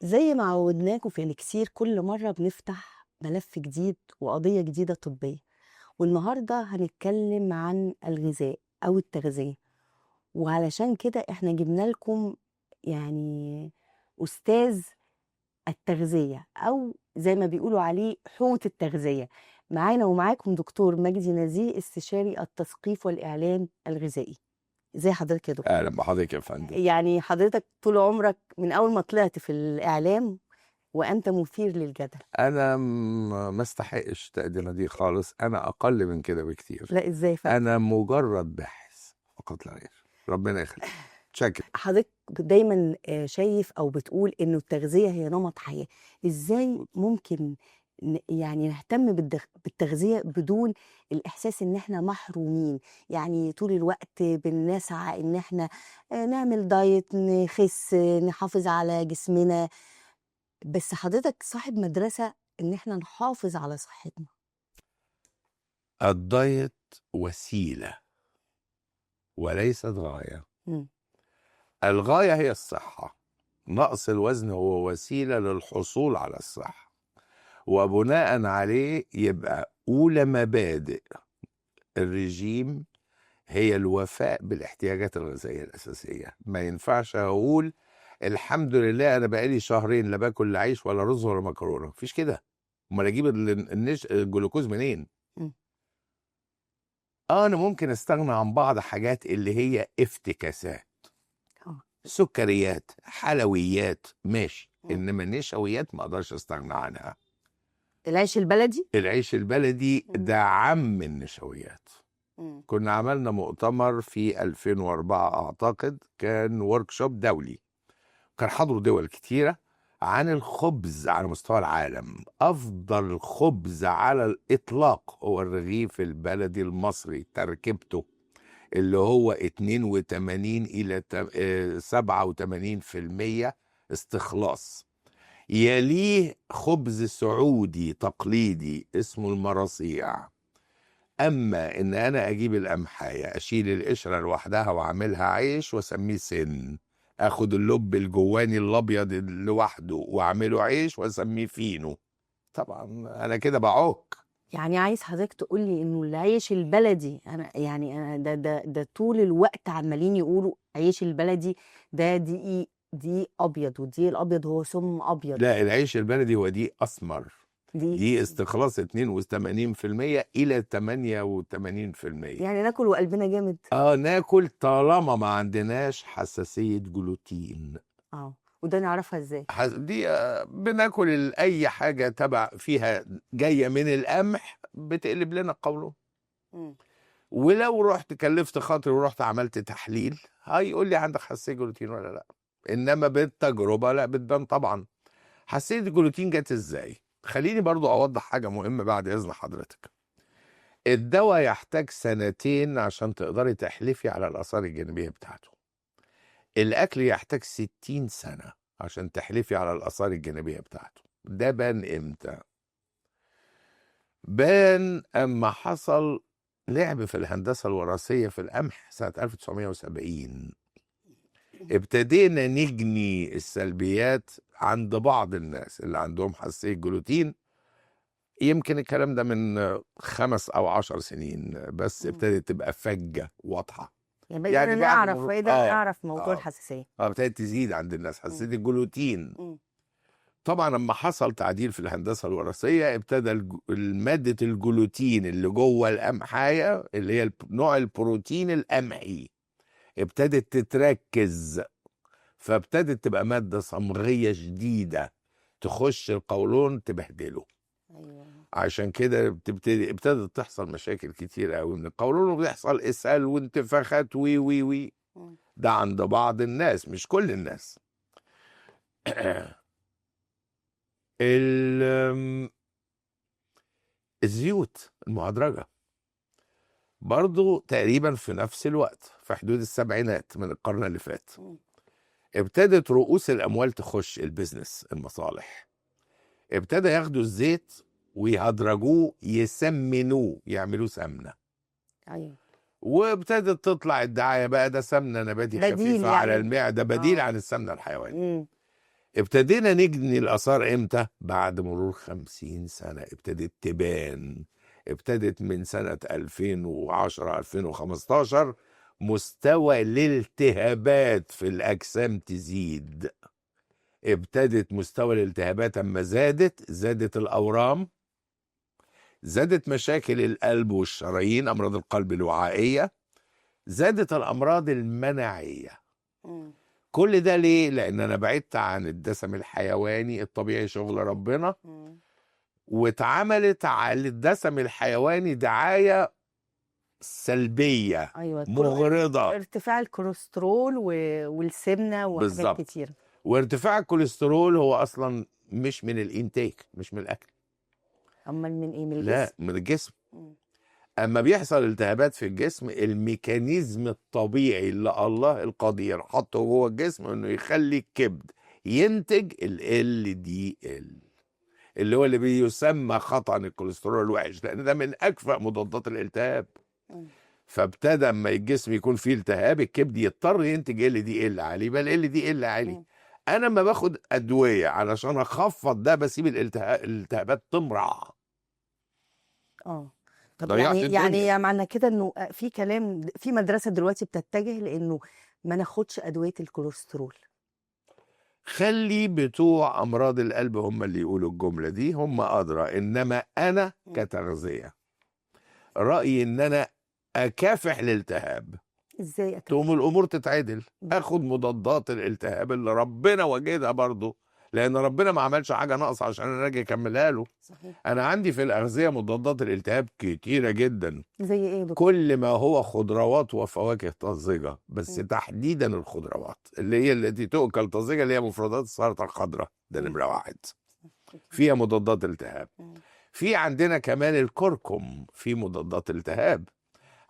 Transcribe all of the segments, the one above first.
زي ما عودناكم في الإكسير، كل مرة بنفتح ملف جديد وقضية جديدة طبية، والنهاردة هنتكلم عن الغذاء أو التغذية. وعلشان كده احنا جبنا لكم يعني أستاذ التغذية، أو زي ما بيقولوا عليه حوت التغذية. معانا ومعاكم دكتور مجدي نزيه، استشاري التثقيف والإعلام الغذائي. ازي حضرتك يا دكتور؟ اهلا بحضرتك يا فندم. يعني حضرتك طول عمرك من أول ما طلعت في الإعلام وأنت مثير للجدل. انا ما استحقش التقديمه دي خالص، انا اقل من كده بكتير. لا ازاي فعلا؟ انا مجرد باحث فقط لا غير. ربنا يخليك. شكرا. حضرتك دايما شايف أو بتقول إنه التغذية هي نمط حياة. ازاي ممكن يعني نهتم بالتغذية بدون الإحساس إن إحنا محرومين؟ يعني طول الوقت بنسعى إن إحنا نعمل دايت، نخس، نحافظ على جسمنا، بس حضرتك صاحب مدرسة إن إحنا نحافظ على صحتنا. الدايت وسيلة وليست غاية. الغاية هي الصحة. نقص الوزن هو وسيلة للحصول على الصحة، وبناء عليه يبقى أولى مبادئ الرجيم هي الوفاء بالاحتياجات الغذائية الأساسية. ما ينفعش أقول الحمد لله أنا بقالي شهرين لا باكل لا عيش ولا رز ولا مكرونة، مفيش كده. أمال أجيب الجلوكوز منين؟ أنا ممكن أستغنى عن بعض حاجات اللي هي افتكاسات، سكريات، حلويات، ماشي، إنما النشويات ما أقدرش أستغنى عنها. العيش البلدي؟ العيش البلدي ده عم النشويات. كنا عملنا مؤتمر في 2004 أعتقد، كان ورك شوب دولي، كان حضروا دول كتيرة عن الخبز على مستوى العالم. أفضل خبز على الإطلاق هو الرغيف البلدي المصري، تركيبته اللي هو 82 إلى 87% استخلاص. يليه خبز سعودي تقليدي اسمه المراصيع. أما إن أنا أجيب القمحاية أشيل القشرة لوحدها وأعملها عيش وأسميه سن، أخد اللب الجواني الأبيض لوحده وأعمله عيش وأسميه فينو، طبعا أنا كده بعك. يعني عايز حضرتك تقول لي إنه العيش البلدي، أنا يعني أنا ده ده ده طول الوقت عمالين يقولوا عيش البلدي ده دقيق أبيض، والدقيق الأبيض هو سم أبيض. لا، العيش البلدي هو دقيق أسمر، دي استخلاص 82% إلى 88%. يعني ناكل وقلبنا جامد. ناكل طالما ما عندناش حساسية جلوتين. وده نعرفها إزاي؟ دي بناكل أي حاجة تبع فيها جاية من القمح بتقلب لنا القولون. ولو رحت كلفت خاطري ورحت عملت تحليل هيقول لي عندك حساسية جلوتين ولا لا. إنما بالتجربة لا بتبان طبعا. حساسية الجلوتين جت إزاي؟ خليني برضو أوضح حاجة مهمة بعد إذن حضرتك. الدواء يحتاج 2 عشان تقدري تحلفي على الآثار الجانبية بتاعته. الأكل يحتاج 60 سنة عشان تحلفي على الآثار الجانبية بتاعته. ده بان إمتى؟ بان أما حصل لعب في الهندسة الوراثية في القمح سنة 1970. ابتدينا نجني السلبيات عند بعض الناس اللي عندهم حساسية جلوتين. يمكن الكلام ده من 5 أو 10 سنين بس ابتدت تبقى فجة واضحة. يعني بدأنا نعرف موضوع الحساسية. ابتدت تزيد عند الناس حساسية الجلوتين. طبعا لما حصل تعديل في الهندسة الوراثية ابتدى مادة الجلوتين اللي جوه القمحاية اللي هي نوع البروتين القمحي ابتدت تتركز، فابتدت تبقى مادة صمغية شديدة تخش القولون تبهدله. أيوة. عشان كده ابتدت تحصل مشاكل كتير قوي من القولون، وبيحصل اسهال وانتفاخات وي وي وي. ده عند بعض الناس مش كل الناس. الزيوت المهدرجة برضو تقريبا في نفس الوقت في حدود السبعينات من القرن اللي فات ابتدت رؤوس الأموال تخش البيزنس، المصالح. ابتدى ياخدوا الزيت ويهدرجوه، يسمنوه، يعملوه سمنة. أيوة. وابتدت تطلع الدعاية بقى ده سمنة نباتي بديل خفيفة يعني. على المعدة، بديل عن السمنة الحيوانية. ابتدينا نجني الآثار إمتى؟ بعد مرور 50 سنة ابتدت تبان. ابتدت من سنة 2010 2015 مستوى الالتهابات في الأجسام تزيد. ابتدت مستوى الالتهابات أما زادت الأورام، زادت مشاكل القلب والشرايين، أمراض القلب الوعائية، زادت الأمراض المناعية. كل ده ليه؟ لأن أنا بعدت عن الدسم الحيواني الطبيعي شغل ربنا، واتعملت على الدسم الحيواني دعاية سلبية. أيوة، مغرضة. ارتفاع الكوليسترول والسمنة وحاجات بالظبط. كتير. وارتفاع الكوليسترول هو أصلا مش من ال intake، مش من الأكل. أمال من إيه؟ من لا، الجسم؟ من الجسم. أما بيحصل التهابات في الجسم، ال mechanism الطبيعي اللي الله القدير حطه جوه الجسم إنه يخلي الكبد ينتج ال LDL اللي هو اللي بيسمى خطأ الكوليسترول الوحش، لأن ده من أكفأ مضادات الالتهاب. فابتدى اما الجسم يكون فيه التهاب، الكبد يضطر ينتج LDL عالي، يبقى LDL عالي. انا لما باخد ادوية علشان اخفض ده بسيب الالتهابات تمرع. طب ضيعت يعني الدنيا. يعني معنى كده انه في كلام في مدرسه دلوقتي بتتجه لانه ما ناخدش ادوية الكوليسترول. خلي بتوع امراض القلب هم اللي يقولوا الجملة دي، هم ادرى. انما انا كتغذيه رايي ان انا اكافح الالتهاب. ازاي اكافح؟ تقوم الامور تتعدل. اخد مضادات الالتهاب اللي ربنا وجدها برضو، لان ربنا ما عملش حاجة ناقصه عشان انا اجي اكملها له. صحيح. انا عندي في الاغذية مضادات الالتهاب كتيرة جدا. زي ايه يا دكتور؟ كل ما هو خضروات وفواكه طازجه، بس تحديدا الخضروات اللي هي التي تؤكل طازجه، اللي هي مفردات السلطة الخضراء، ده نمره 1، فيها مضادات التهاب. في عندنا كمان الكركم في مضادات التهاب.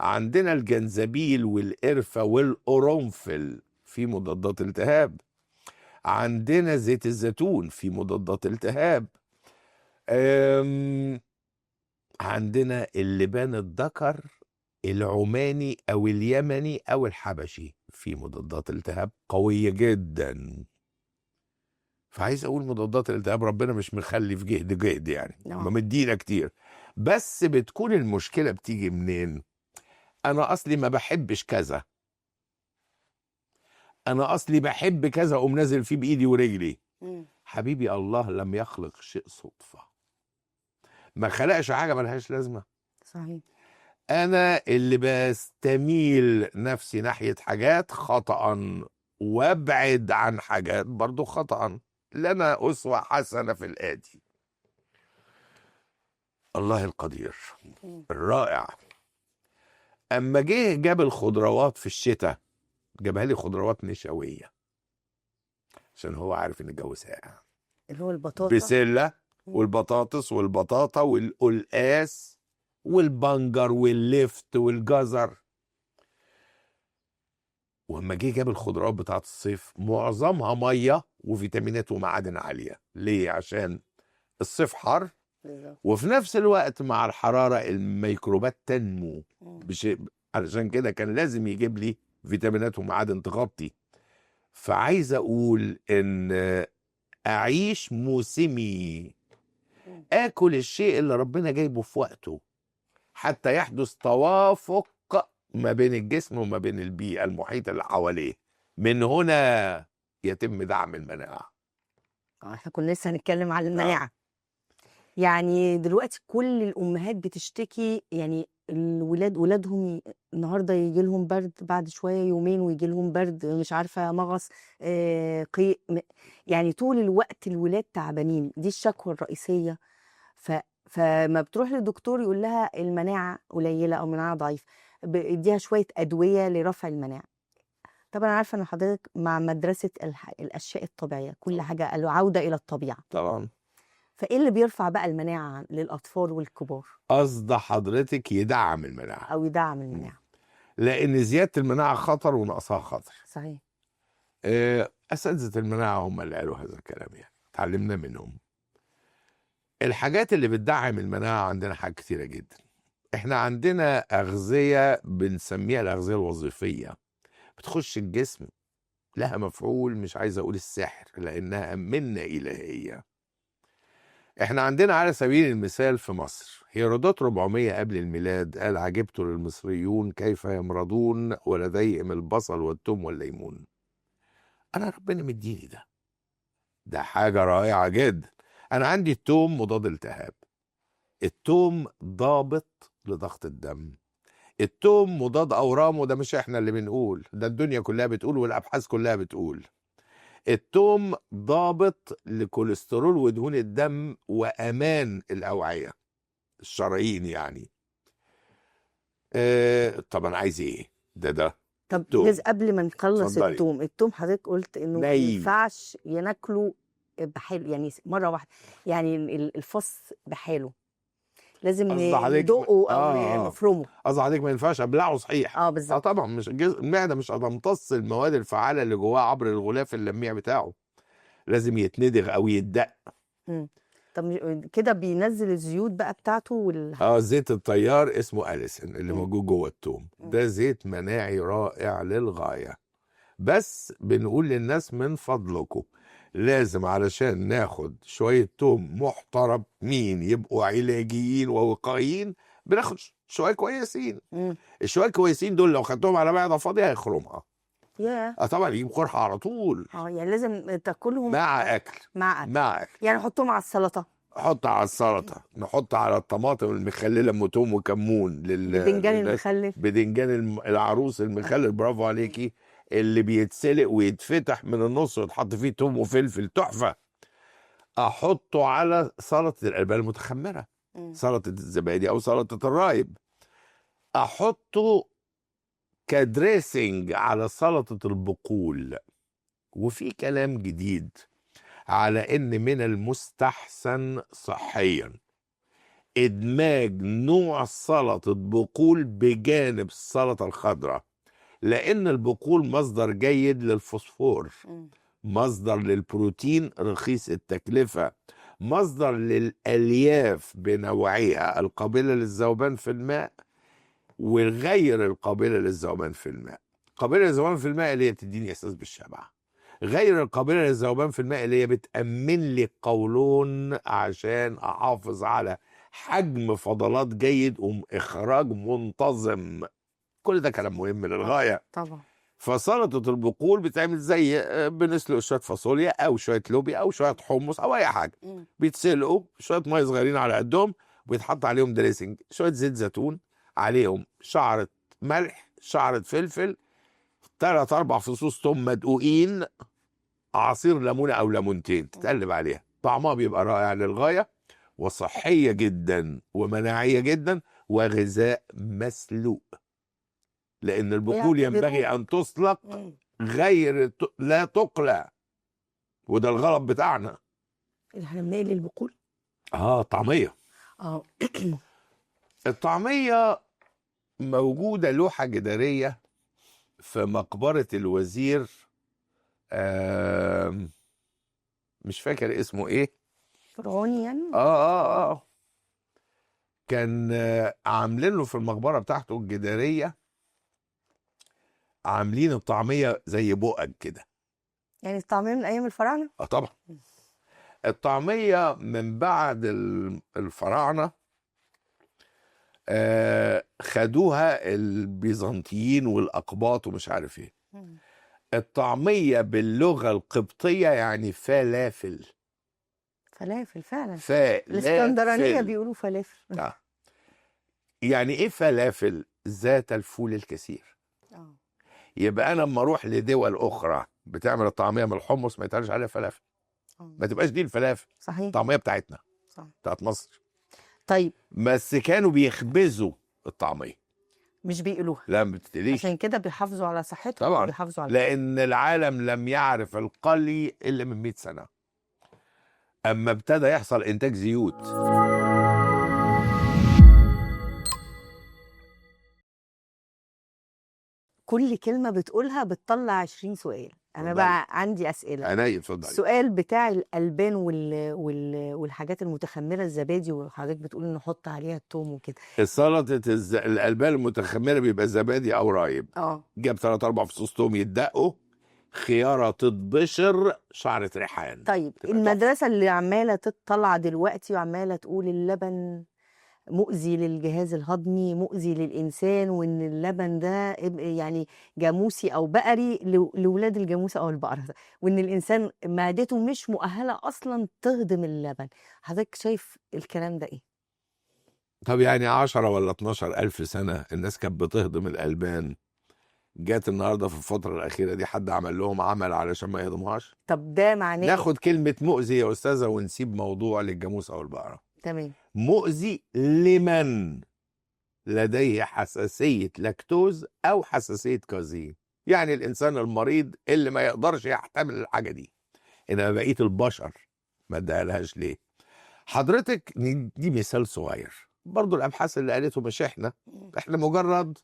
عندنا الجنزبيل والقرفة والقرنفل في مضادات التهاب. عندنا زيت الزيتون في مضادات التهاب. عندنا اللبان الذكر العماني أو اليمني أو الحبشي في مضادات التهاب قوية جدا. فعايز أقول مضادات الالتهاب ربنا مش مخلي في جهد يعني، ما مدينا كتير. بس بتكون المشكلة بتيجي منين؟ أنا أصلي ما بحبش كذا، أنا أصلي بحب كذا، أقوم نازل فيه بإيدي ورجلي. حبيبي، الله لم يخلق شيء صدفة، ما خلقش حاجة ملهاش لازمة. صحيح. أنا اللي بستميل نفسي ناحية حاجات خطأ، وابعد عن حاجات برضو خطأ. لنا أسوة حسنة في الآتي. الله القدير الرائع، أما جه جاب الخضروات في الشتاء، جابها لي خضروات نشوية عشان هو عارف إن الجو ساقع. اللي هو البطاطا، بسلة والبطاطس والبطاطا والقلقاس والبنجر واللفت والجزر. واما جه جاب الخضروات بتاعت الصيف معظمها مية وفيتامينات ومعادن عالية. ليه؟ عشان الصيف حر، وفي نفس الوقت مع الحرارة الميكروبات تنمو علشان كده كان لازم يجيب لي فيتامينات ومعادن تغطي. فعايز اقول ان اعيش موسمي، اكل الشيء اللي ربنا جايبه في وقته حتى يحدث توافق ما بين الجسم وما بين البيئة المحيطة اللي حواليه. من هنا يتم دعم المناعة. احنا كنا لسه هنتكلم على المناعة. يعني دلوقتي كل الأمهات بتشتكي، يعني الولاد ولادهم النهارده يجي لهم برد، بعد شوية يومين ويجي لهم برد، مش عارفة مغص، قيء، يعني طول الوقت الولاد تعبانين. دي الشكوى الرئيسية. فما بتروح للدكتور يقول لها المناعة قليلة أو مناعة ضعيفة، اديها شوية أدوية لرفع المناعة. طبعا عارفة إن حضرتك مع مدرسة الأشياء الطبيعية، كل حاجة العودة إلى الطبيعة. طبعا. فإيه اللي بيرفع بقى المناعة للأطفال والكبار؟ قصد حضرتك يدعم المناعة أو يدعم المناعة، لأن زيادة المناعة خطر ونقصها خطر. صحيح. أساتذة المناعة هم اللي قالوا هذا الكلام، يعني تعلمنا منهم. الحاجات اللي بتدعم المناعة عندنا حاجات كتيرة جدا. احنا عندنا أغذية بنسميها الأغذية الوظيفية، بتخش الجسم لها مفعول، مش عايز اقول السحر لانها منة الهية. احنا عندنا على سبيل المثال في مصر هيرودوت 400 قبل الميلاد قال: عجبت للمصريون كيف يمرضون ولديهم البصل والثوم والليمون. انا ربنا مديني ده، ده حاجة رائعة جدا. انا عندي الثوم مضاد التهاب، الثوم ضابط لضغط الدم، الثوم مضاد اورام، وده مش احنا اللي بنقول، ده الدنيا كلها بتقول والابحاث كلها بتقول. الثوم ضابط لكوليسترول ودهون الدم وامان الاوعية الشرايين يعني. طب انا عايز ايه؟ ده طب توم. جاز قبل ما نخلص اتفضلي. التوم حضرتك قلت انه ما ني. ينفعش يناكله بحاله، يعني مرة واحدة، يعني الفص بحاله لازم قصدي حضرتك ندقه او نفرمه. قصدي حضرتك ما ينفعش ابلعه صحيح. بالظبط. طبعا مش المعدة مش هتمتص المواد الفعالة اللي جواه عبر الغلاف اللميع بتاعه، لازم يتندغ او يتدق. طب كده بينزل الزيوت بقى بتاعته زيت الطيار اسمه اليسن اللي موجود جوه التوم، ده زيت مناعي رائع للغاية. بس بنقول للناس من فضلكم لازم علشان ناخد شوية توم محترمين يبقوا علاجيين ووقائيين بناخد شوية كويسين. الشويه كويسين دول لو خدتهم على معده فاضية هيخرمها. طبعا يجيب قرحة على طول. يعني لازم تاكلهم مع اكل. مع اكل. مع اكل. يعني حطهم على السلطة. حط على السلطة، نحط على الطماطم المخلله ام توم وكمون بدنجان المخلل. بدنجان العروس المخلل، برافو عليكي، اللي بيتسلق ويتفتح من النص ويتحط فيه توم وفلفل، تحفة. احطه على سلطة الالبان المتخمره، سلطة الزبادي او سلطة الرايب. احطه كدريسنج على سلطة البقول. وفي كلام جديد على ان من المستحسن صحيا ادماج نوع سلطة بقول بجانب السلطة الخضراء، لان البقول مصدر جيد للفوسفور، مصدر للبروتين رخيص التكلفة، مصدر للألياف بنوعيها القابلة للذوبان في الماء والغير القابلة للذوبان في الماء. قابلة للذوبان في الماء اللي هي بتديني إحساس بالشبع، غير القابلة للذوبان في الماء اللي هي بتأمن لي القولون عشان أحافظ على حجم فضلات جيد وإخراج منتظم. كل ده كلام مهم للغاية. طبعا. فسلطة البقول بتعمل زي بنسلق شوية فاصوليا أو شوية لوبيا أو شوية حمص أو أي حاجة، بيتسلقوا شوية مية صغيرين على قدهم، وبيتحط عليهم dressing، شوية زيت زيتون عليهم، شعرة ملح، شعرة فلفل، 3-4 فصوص توم مدقوقين، عصير ليمونة أو ليمونتين تتقلب عليها. طعمها بيبقى رائع للغاية وصحية جدا ومناعية جدا وغذاء مسلوق، لأن البقول ينبغي أن تسلق غير لا تقلى، وده الغلط بتاعنا. احنا بنقلي البقول؟ طعمية. الطعمية موجودة لوحة جدارية في مقبرة الوزير، مش فاكر اسمه ايه، فرعوني يعني. كان عاملين له في المقبرة بتاعته الجدارية، عاملين الطعمية زي بقك كده. يعني الطعمية من أيام الفراعنة؟ طبعا. الطعمية من بعد الفراعنة، خدوها البيزنطيين والأقباط ومش عارف ايه. الطعمية باللغة القبطية يعني فلافل. فلافل فعلا. فلافل. الاسكندرانية بيقولوا فلافل. يعني ايه فلافل؟ ذات الفول الكثير. يبقى انا لما اروح لدول اخرى بتعمل الطعمية من الحمص ما يتقالش عليها فلافل. ما تبقاش دي الفلافل. صحيح. الطعمية بتاعتنا. صح. بتاعت مصر. طيب. بس كانوا بيخبزوا الطعمية، مش بيقلوها. لا ما بتقليش. عشان كده بيحافظوا على صحتهم طبعا. بيحافظوا على لان العالم لم يعرف القلي الا من 100 سنة، اما ابتدى يحصل انتاج زيوت. كل كلمة بتقولها بتطلع 20 سؤال. أنا بقى عندي أسئلة. عينيا، اتفضلي. السؤال بتاع الألبان والحاجات المتخمرة، الزبادي، وحضرتك بتقول نحط عليها التوم وكده. السلطة الألبان المتخمرة بيبقى زبادي أو رايب. جاب 3-4 فصوص توم يتدقوا، خياره تتبشر، شعره ريحان. طيب تبقى تحفة. المدرسة اللي عمالة تطلع دلوقتي وعمالة تقول اللبن مؤذي للجهاز الهضمي، مؤذي للإنسان، وإن اللبن ده يعني جاموسي أو بقري لولاد الجاموسة أو البقرة، وإن الإنسان معدته مش مؤهلة أصلا تهضم اللبن. حضرتك شايف الكلام ده إيه؟ طب يعني 10 ولا 12 ألف سنة الناس كانت بتهضم الألبان، جات النهاردة في الفترة الأخيرة دي حد عمل لهم عمل علشان ما يهضموهاش؟ طب ده معناه إيه؟ ناخد كلمة مؤذي يا أستاذة ونسيب موضوع للجاموس أو البقرة. تمام. مؤذي لمن لديه حساسية لاكتوز أو حساسية كازين، يعني الإنسان المريض اللي ما يقدرش يحتمل الحاجة دي. إنما بقية البشر ما ادالهاش ليه؟ حضرتك دي مثال صغير برضو، الأبحاث اللي قالته مش إحنا، إحنا مجرد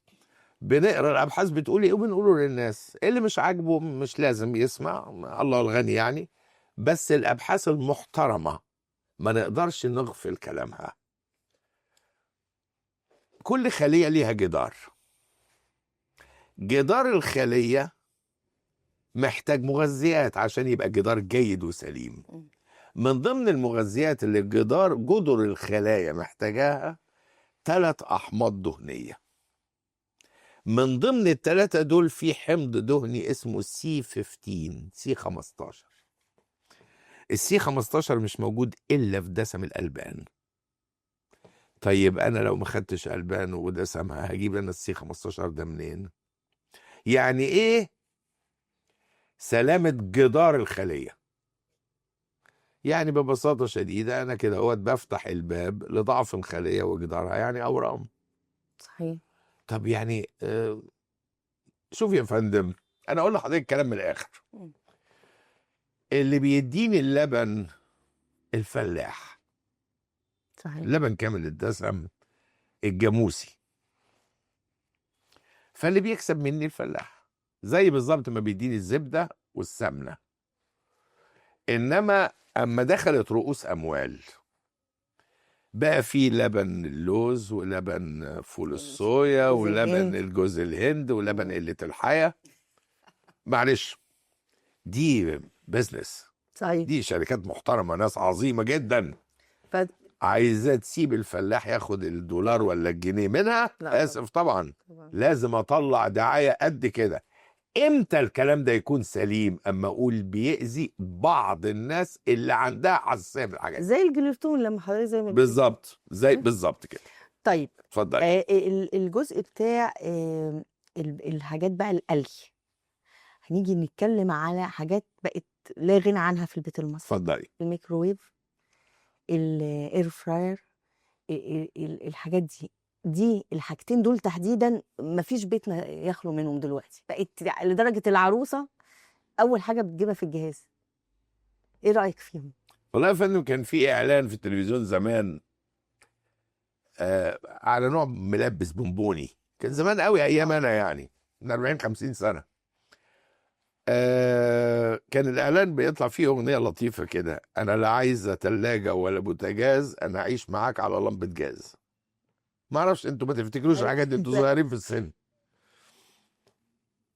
بنقرأ الأبحاث بتقول إيه وبنقوله للناس، اللي مش عاجبه مش لازم يسمع، الله الغني يعني. بس الأبحاث المحترمة ما نقدرش نغفل كلامها. كل خلية ليها جدار، جدار الخلية محتاج مغذيات عشان يبقى جدار جيد وسليم. من ضمن المغذيات اللي الجدار جدر الخلايا محتاجاها 3 أحماض دهنية. من ضمن ال3 دول في حمض دهني اسمه C 15، C 15. ال C 15 مش موجود إلا في دسم الألبان. طيب أنا لو ما خدتش ألبان ودسمها هجيب أنا ال C 15 ده منين؟ يعني إيه سلامة جدار الخلية؟ يعني ببساطة شديدة أنا كده هو بفتح الباب لضعف الخلية وجدارها، يعني أورام. صحيح. طب يعني شوف يا فندم، أنا أقول لحضرتك كلام من الآخر. اللي بيديني اللبن الفلاح. صحيح. اللبن كامل الدسم الجاموسي، فاللي بيكسب مني الفلاح، زي بالظبط ما بيديني الزبدة والسمنة. إنما أما دخلت رؤوس أموال بقى في لبن اللوز ولبن فول الصويا جوز ولبن الهند. الجوز الهند ولبن قلة الحياة. معلش، دي business. صحيح. دي شركات محترمة، ناس عظيمة جدا. عايزة تسيب الفلاح ياخد الدولار ولا الجنيه منها؟ لا. آسف طبعا. طبعا. لازم أطلع دعاية قد كده. امتى الكلام ده يكون سليم؟ اما اقول بيأذي بعض الناس اللي عندها حساسية من الحاجات دي. زي الجلوتون لما حضرتك زي ما بتقول. بالظبط، زي بالظبط كده. طيب اتفضلي. الجزء بتاع الحاجات بقى القلي، هنيجي نتكلم على حاجات بقت لا غنى عنها في البيت المصري. اتفضلي. الميكروويف، ال air fryer، الحاجات دي الحاجتين دول تحديدا مفيش بيت يخلو منهم دلوقتي. بقت لدرجة العروسة أول حاجة بتجيبها في الجهاز. إيه رأيك فيهم؟ والله يا فندم كان في إعلان في التلفزيون زمان على نوع ملبس بونبوني، كان زمان قوي أيام أنا يعني من 40-50 سنة. كان الإعلان بيطلع فيه أغنية لطيفة كده، أنا لا عايزة تلاجة ولا بوتاجاز، أنا أعيش معاك على لمبة جاز. ما اعرفش انتوا ما تفتكروش الحاجات دي، انتوا صغيرين في السن.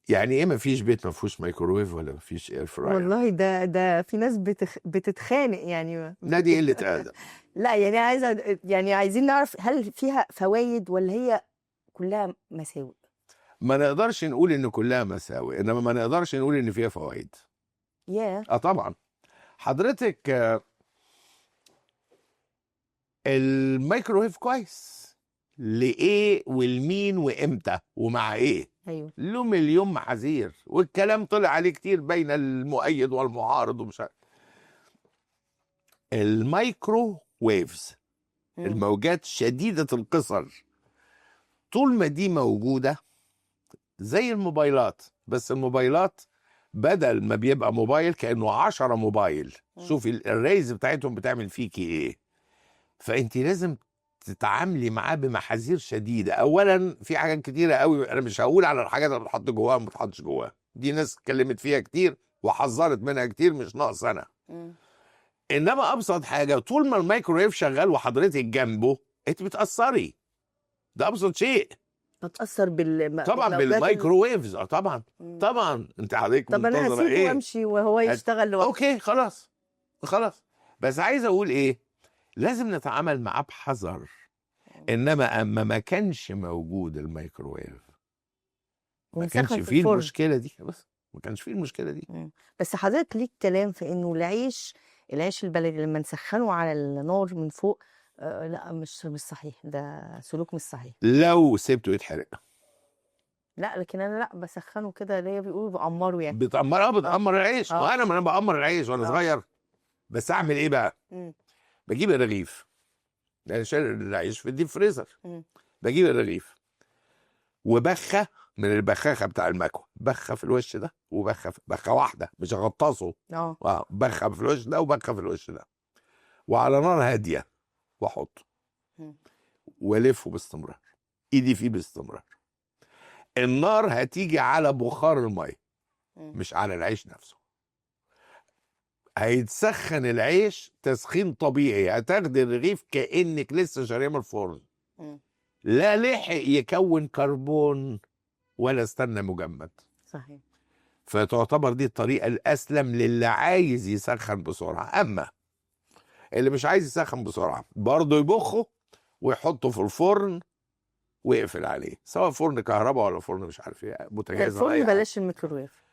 يعني ايه ما فيش بيت ما فيهوش مايكروويف ولا ما فيش air fryer؟ والله ده في ناس بتتخانق يعني. لا دي قلة ادب. لا يعني عايزه، يعني عايزين نعرف هل فيها فوائد ولا هي كلها مساوئ؟ ما نقدرش نقول ان كلها مساوئ، انما ما نقدرش نقول ان فيها فوائد. ياه. طبعا. حضرتك الميكروويف كويس لإيه والمين وإمتى ومع إيه؟ أيوه. له مليون محاذير، والكلام طلع عليه كتير بين المؤيد والمعارض ومش عارف. ال microwaves، الموجات شديدة القصر، طول ما دي موجودة زي الموبايلات، بس الموبايلات بدل ما بيبقى موبايل كأنه 10 موبايل. شوفي ال rays بتاعتهم بتعمل فيكي إيه. فأنت لازم تتعاملي معاه بمحاذير شديدة. اولا في حاجات كتيرة قوي انا مش هقول على الحاجات اللي بتحط جواها وما بتحطش جواها، دي ناس اتكلمت فيها كتير وحذرت منها كتير، مش ناقص انا. انما ابسط حاجة، طول ما الميكروويف شغال وحضرتك جنبه انت بتاثري، ده ابسط شيء. بتأثر طبعا بالموجات بال microwaves. طبعا. طبعا انت حضرتك طب انا منتظره هسيبه ايه؟ وامشي وهو يشتغل لوحده. okay خلاص خلاص. بس عايز اقول ايه، لازم نتعامل معاه بحذر. انما اما ما كانش موجود الميكروويف ما ونسخن كانش في فيه الفرن. المشكلة دي، بس ما كانش فيه المشكلة دي. بس حضرتك ليك كلام في انه العيش البلدي لما نسخنه على النار من فوق، لا مش صحيح، ده سلوك مش صحيح. لو سبته يتحرق. لا لكن انا لا بسخنه كده، ليا بيقولوا بقمره يعني. بتقمر، بتقمر العيش. وانا ما انا بقمر العيش وانا صغير. بس اعمل ايه بقى؟ بجيب الرغيف، يعني شايل العيش في ال deep freezer. بجيب الرغيف وبخه من البخاخه بتاع المكوه، بخه في الوش ده وبخه في بخه واحدة، مش هغطسه. بخه في الوش ده وبخه في الوش ده، وعلى نار هادية واحطه والفه باستمرار، ايدي فيه باستمرار. النار هتيجي على بخار المية مش على العيش نفسه. هيتسخن العيش تسخين طبيعي، هتاخدي الرغيف كأنك لسه شاريه من الفرن. لا لحق يكون كربون ولا استنى مجمد. صحيح. فتعتبر دي الطريقة الأسلم للي عايز يسخن بسرعة. أما اللي مش عايز يسخن بسرعة برضه يبخه ويحطه في الفرن ويقفل عليه، سواء فرن كهرباء ولا فرن مش عارف ايه، بوتاجاز ولا الفرن أي حاجة. بلاش الميكروويف.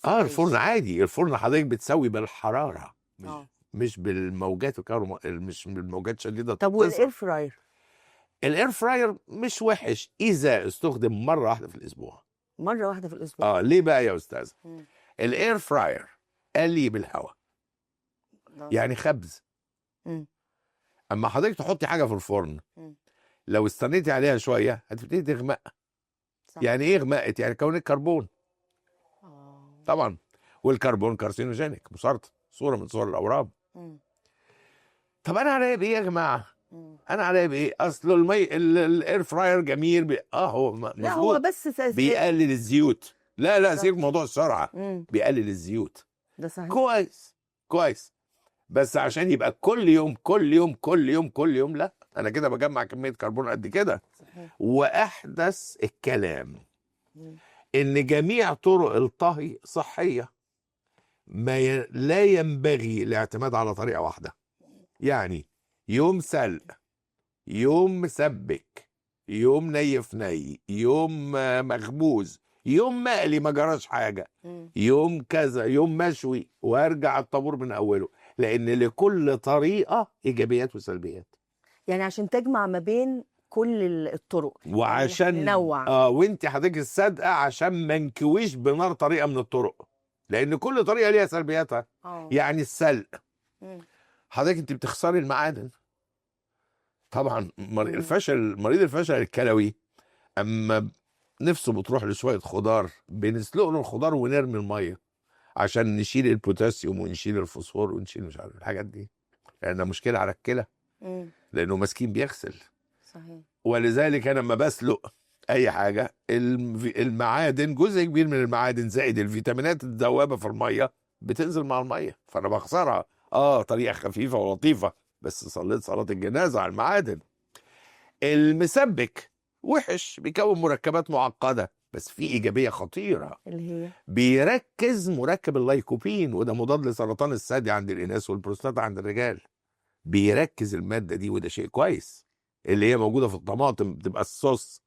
الفرن عادي، الفرن حضرتك بتسوي بالحرارة، مش مش بالموجات الكهرباء، مش بالموجات شديدة. طب وال air fryer؟ ال air fryer مش وحش اذا استخدم مرة واحدة في الاسبوع. مرة واحدة في الاسبوع. ليه بقى يا استاذه؟ ال air fryer قلي بالهواء، يعني خبز. اما حضرتك تحطي حاجة في الفرن، لو استنيتي عليها شوية هتبتدي تغمق. يعني ايه غمقت؟ يعني كون الكربون. طبعا، والكربون carcinogenic، مسرطن، صوره من صور الاورام. طب انا عليا بايه يا جماعة؟ انا عليا بايه؟ اصل المي ال air fryer جميل هو لا هو بس بيقلل الزيوت. لا لا سيبك موضوع السرعة، بيقلل الزيوت. ده صحيح. كويس كويس، بس عشان يبقى كل يوم كل يوم كل يوم كل يوم، لا انا كده بجمع كمية كربون قد كده. واحدث الكلام ان جميع طرق الطهي صحية، ما لا ينبغي الاعتماد على طريقه واحدة. يعني يوم سلق، يوم مسبك، يوم ني في ني، يوم مخبوز، يوم مقلي ما جراش حاجة، يوم كذا، يوم مشوي، وارجع الطابور من اوله، لان لكل طريقه ايجابيات وسلبيات. يعني عشان تجمع ما بين كل الطرق، وعشان يعني ننوع. وانت حضرتك الصادقة، عشان ما نكويش بنار طريقه من الطرق، لان كل طريقه ليها سلبياتها. يعني السلق حضرتك انت بتخسري المعادن طبعا. الفشل، مريض الفشل الكلوي اما نفسه بتروح لشويه خضار، بنسلق له الخضار ونرمي المية عشان نشيل البوتاسيوم ونشيل الفوسفور ونشيل مش عارف الحاجات دي، لانها مشكلة على الكلى، لانه مسكين بيغسل. ولذلك انا لما بسلق اي حاجة، المعادن، جزء كبير من المعادن زائد الفيتامينات الذوابه في المية بتنزل مع المية، فانا بخسرها. طريقه خفيفة ولطيفة، بس صليت صلاة الجنازة على المعادن. المسبك وحش، بيكون مركبات معقدة، بس في ايجابية خطيرة اللي هي بيركز مركب اللايكوبين، وده مضاد لسرطان الثدي عند الاناث والبروستاتا عند الرجال. بيركز المادة دي، وده شيء كويس، اللي هي موجودة في الطماطم، بتبقى الصوص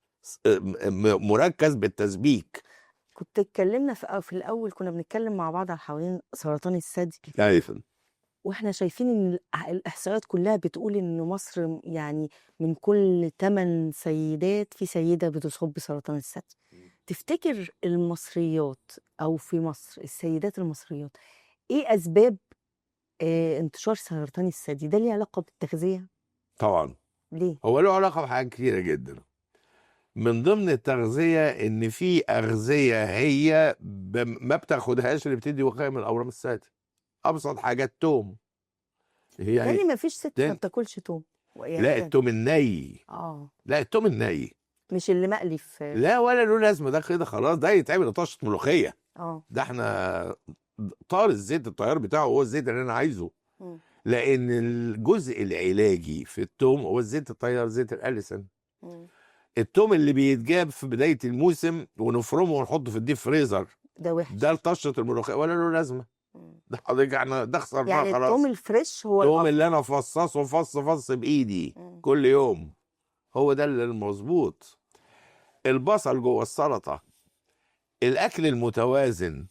مركز بالتسبيك. كنت اتكلمنا في الاول، كنا بنتكلم مع بعض على حوالين سرطان الثدي. ايوه. واحنا شايفين ان الاحصائيات كلها بتقول ان مصر يعني من كل 8 سيدات في سيده بتصاب بسرطان الثدي. تفتكر المصريات او في مصر السيدات المصريات ايه اسباب انتشار سرطان الثدي؟ ده ليه علاقة بالتغذية؟ طبعا. ليه؟ هو له علاقة بحاجات كتيرة جدا، من ضمن التغذية ان في اغذيه هي ما بتاخدهاش اللي بتدي وقاية من اورام الثدي. ابسط حاجة التوم. هي يعني ما فيش ست ما بتاكلش توم. لا التوم الني. لا التوم الني مش اللي مقلي في، لا ولا له لازمه، ده كده خلاص ده يتعمل طشه ملوخية. ده احنا طار الزيت، التيار بتاعه هو الزيت اللي انا عايزه. لان الجزء العلاجي في التوم هو الزيت الطيار، زيت الاليسن. التوم اللي بيتجاب في بداية الموسم ونفرمه ونحطه في ال deep freezer ده وحش. ده لطشه الملوخية ولا له لازمه. ده حضرتك احنا ده خسرناه يعني خلاص. التوم ال fresh هو التوم الأفضل. اللي انا افصصه فص فص بايدي كل يوم هو ده اللي المظبوط. البصل جوه السلطة، الاكل المتوازن،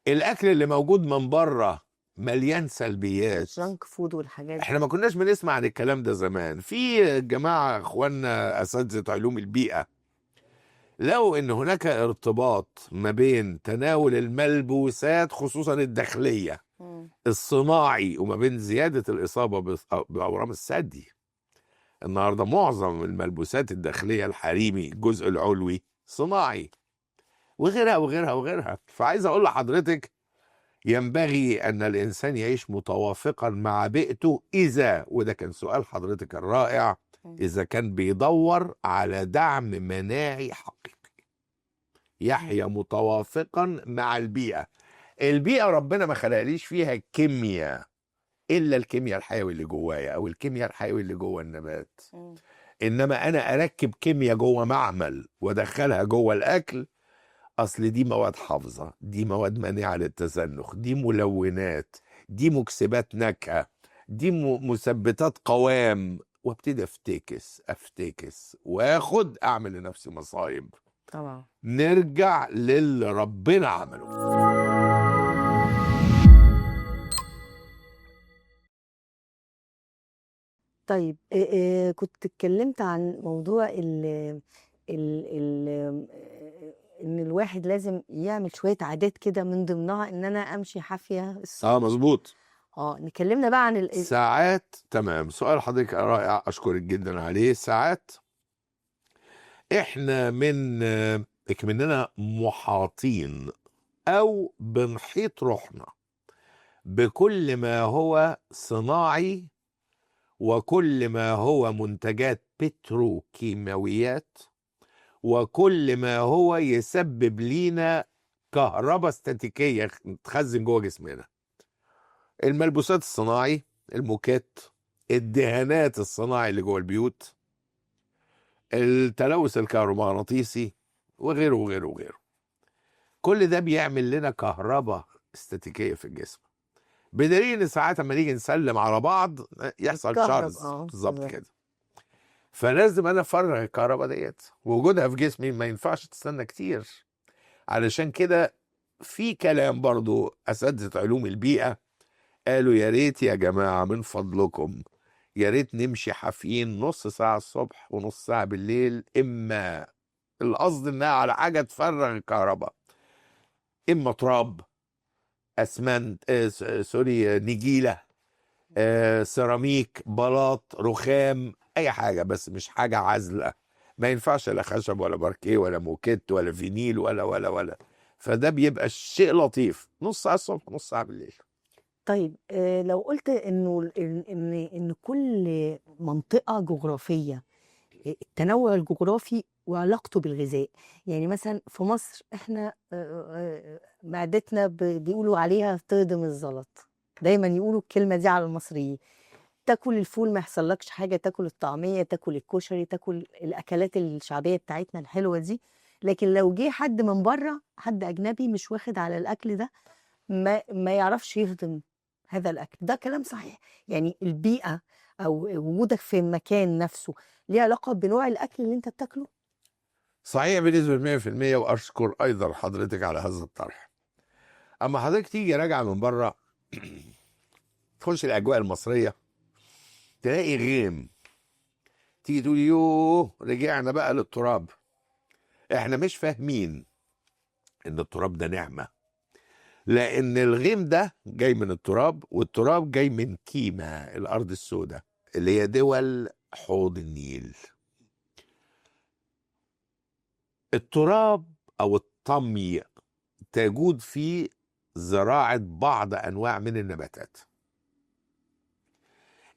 الاكل اللي موجود من بره مليان سلبيات، junk food والحاجات دي. احنا ما كناش بنسمع عن الكلام ده زمان. في جماعة اخواننا اساتذة علوم البيئة لو ان هناك ارتباط ما بين تناول الملبوسات خصوصا الداخلية الصناعي وما بين زيادة الاصابة باورام الثدي. النهارده معظم الملبوسات الداخلية الحريمي الجزء العلوي صناعي وغيرها وغيرها وغيرها. فعايز اقول لحضرتك ينبغي ان الانسان يعيش متوافقا مع بيئته، اذا، وده كان سؤال حضرتك الرائع، اذا كان بيدور على دعم مناعي حقيقي يحيا متوافقا مع البيئة. البيئة ربنا ما خلقليش فيها كيمياء الا الكيمياء الحيوي اللي جوايا او الكيمياء الحيوي اللي جوه النبات. انما انا اركب كيمياء جوه معمل وادخلها جوه الاكل، اصل دي مواد حافظه، دي مواد مانعة للتزنخ، دي ملونات، دي مكسبات نكهة، دي مثبتات قوام، وابتدي افتكس واخد اعمل لنفسي مصايب. طبعا نرجع للي ربنا عمله. طيب كنت اتكلمت عن موضوع ال ال ال ان الواحد لازم يعمل شوية عادات كده، من ضمنها ان انا امشي حافية الصبح. مظبوط. نكلمنا بقى عن ساعات. تمام، سؤال حضرتك رائع، اشكرك جدا عليه. ساعات احنا من اكمننا محاطين او بنحيط روحنا بكل ما هو صناعي وكل ما هو منتجات بتروكيماويات وكل ما هو يسبب لينا كهرباء استاتيكية تخزن جوه جسمنا. الملبوسات الصناعي، الموكيت، الدهانات الصناعي اللي جوه البيوت، التلوث الكهرومغناطيسي وغيره وغيره وغيره. كل ده بيعمل لنا كهرباء استاتيكية في الجسم، بدليل ان ساعات لما نيجي نسلم على بعض يحصل شارز. بالظبط كده. فلازم انا افرغ الكهرباء ديت، وجودها في جسمي ما ينفعش تستنى كتير. علشان كده في كلام برضو اساتذة علوم البيئة قالوا يا ريت يا جماعة من فضلكم يا ريت نمشي حافيين نص ساعة الصبح ونص ساعة بالليل، اما القصد انها على حاجة تفرغ الكهرباء، اما تراب، اسمنت، sorry، نجيله، سيراميك، بلاط، رخام، اي حاجة، بس مش حاجة عازله. ما ينفعش لا خشب ولا باركيه ولا موكيت ولا فينيل ولا ولا ولا. فده بيبقى الشيء لطيف، نص ساعة الصبح نص ساعة بالليل. طيب لو قلت انه ان كل منطقة جغرافية، التنوع الجغرافي وعلاقته بالغذاء، يعني مثلا في مصر احنا معدتنا بيقولوا عليها تهضم الزلط، دايما يقولوا الكلمة دي على المصريين. تاكل الفول ما يحصلكش حاجة، تاكل الطعمية، تاكل الكشري، تاكل الأكلات الشعبية بتاعتنا الحلوة دي. لكن لو جه حد من بره، حد أجنبي مش واخد على الأكل ده، ما يعرفش يهضم هذا الأكل. ده كلام صحيح؟ يعني البيئة أو وجودك في المكان نفسه ليه علاقة بنوع الأكل اللي أنت بتاكله؟ صحيح بنسبة 100%، وأشكر أيضا حضرتك على هذا الطرح. أما حضرتك تيجي راجعة من بره تخش الأجواء المصرية تلاقي غيم، تيجي تقول يوه رجعنا بقى للتراب. احنا مش فاهمين ان التراب ده نعمة، لان الغيم ده جاي من التراب، والتراب جاي من كيما الارض السوداء اللي هي دول حوض النيل. التراب او الطمي تجود فيه زراعة بعض انواع من النباتات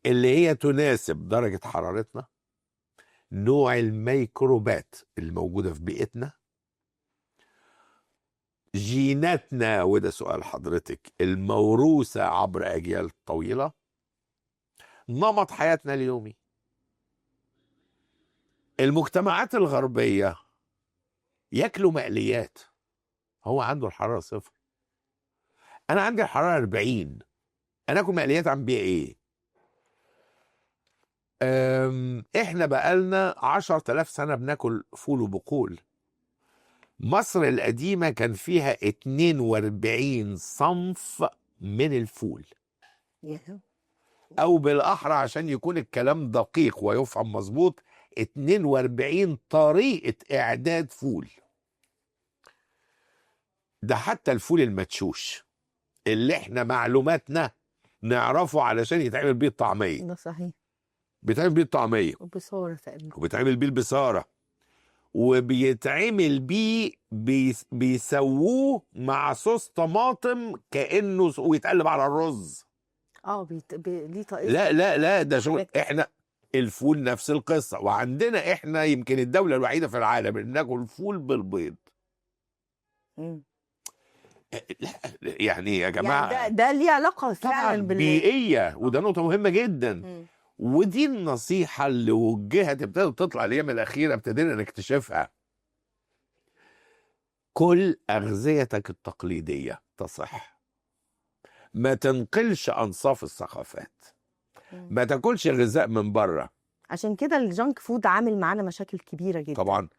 اللي هي تناسب درجة حرارتنا، نوع الميكروبات الموجودة في بيئتنا، جيناتنا، وده سؤال حضرتك، الموروثة عبر أجيال طويلة، نمط حياتنا اليومي. المجتمعات الغربية ياكلوا مقليات، هو عنده الحرارة 0، انا عندي الحرارة 40، انا اكل مقليات عم بيها ايه؟ احنا بقالنا 10,000 سنة بناكل فول وبقول. مصر القديمة كان فيها 42 صنف من الفول، او بالاحرى عشان يكون الكلام دقيق ويفهم مظبوط، 42 طريقة اعداد فول. ده حتى الفول المدشوش اللي احنا معلوماتنا نعرفه علشان يتعمل بيه الطعمية. ده صحيح. بيتعمل بيه الطعمية وبصارة تقريبا، وبيتعمل بيه البصارة، وبيتعمل بيه بيسووه مع صوص طماطم كأنه ويتقلب على الرز. ليه طريقة. لا لا لا، ده شغل. احنا الفول نفس القصة، وعندنا احنا يمكن الدولة الوحيدة في العالم اللي ناكل فول بالبيض. لا يعني يا جماعة، يعني ده ليه علاقة فعلا بيئية، وده نقطة مهمة جدا. ودي النصيحة اللي وجهت، ابتدت تطلع الأيام الأخيرة، ابتدينا نكتشفها. كل أغذيتك التقليدية تصح، ما تنقلش أنصاف الثقافات، ما تاكلش غذاء من بره. عشان كده ال junk food عامل معانا مشاكل كبيرة جدا. طبعا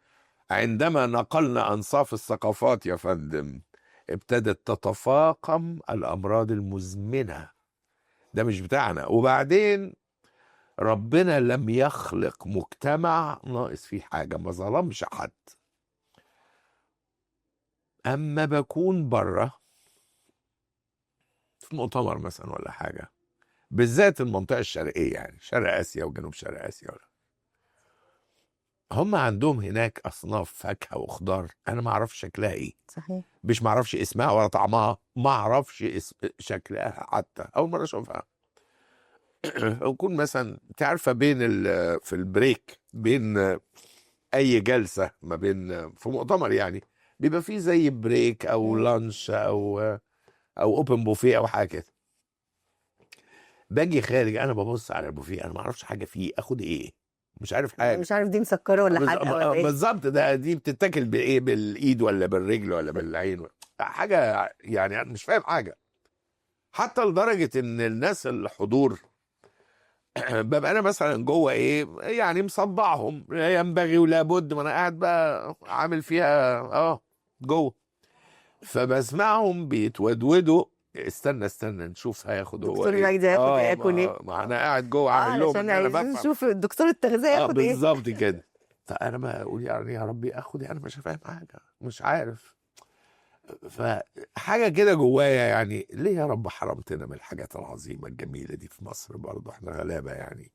عندما نقلنا أنصاف الثقافات يا فندم ابتدت تتفاقم الأمراض المزمنة. ده مش بتاعنا. وبعدين ربنا لم يخلق مجتمع ناقص فيه حاجة، ما ظلمش حد. أما بكون بره في مؤتمر مثلا ولا حاجة، بالذات المنطقة الشرقية، يعني شرق آسيا وجنوب شرق آسيا، ولا هم عندهم هناك أصناف فاكهة وخضار أنا ما أعرفش شكلها إيه. صحيح. مش ما أعرفش اسمها ولا طعمها، ما أعرفش شكلها حتى، أول مرة أشوفها. أكون مثلا تعرفة بين في ال break بين أي جلسة، ما بين في مؤتمر يعني بيبقى فيه زي break أو lunch أو open buffet أو حاجة كده. باجي خارج أنا ببص على البوفيه، أنا ما أعرفش حاجة فيه، أخد إيه؟ مش عارف حاجة، مش عارف دي مسكرة ولا حاجة ولا إيه بالظبط. ده دي بتتاكل بإيه؟ بالإيد ولا بالرجل ولا بالعين ولا حاجة، يعني أنا مش فاهم حاجة. حتى لدرجة إن الناس الحضور ببقى أنا مثلا جوه إيه يعني مصدعهم، لا ينبغي ولا بد، ما أنا قاعد بقى عامل فيها جوه، فبسمعهم بيتودودوا، استنى استنى نشوف هياخد هو دكتور ايه، مجدي هياخد ايه، ياكل ايه، ما انا قاعد جوه عامل لهم عشان عايزين نشوف الدكتور التغذية ياخد ايه بالظبط كده. فانا بقول يعني يا ربي اخد ايه، انا مش فاهم حاجة، مش عارف. فحاجه كده جوايا، يعني ليه يا رب حرمتنا من الحاجات العظيمة الجميلة دي في مصر؟ برضه احنا غلابة يعني.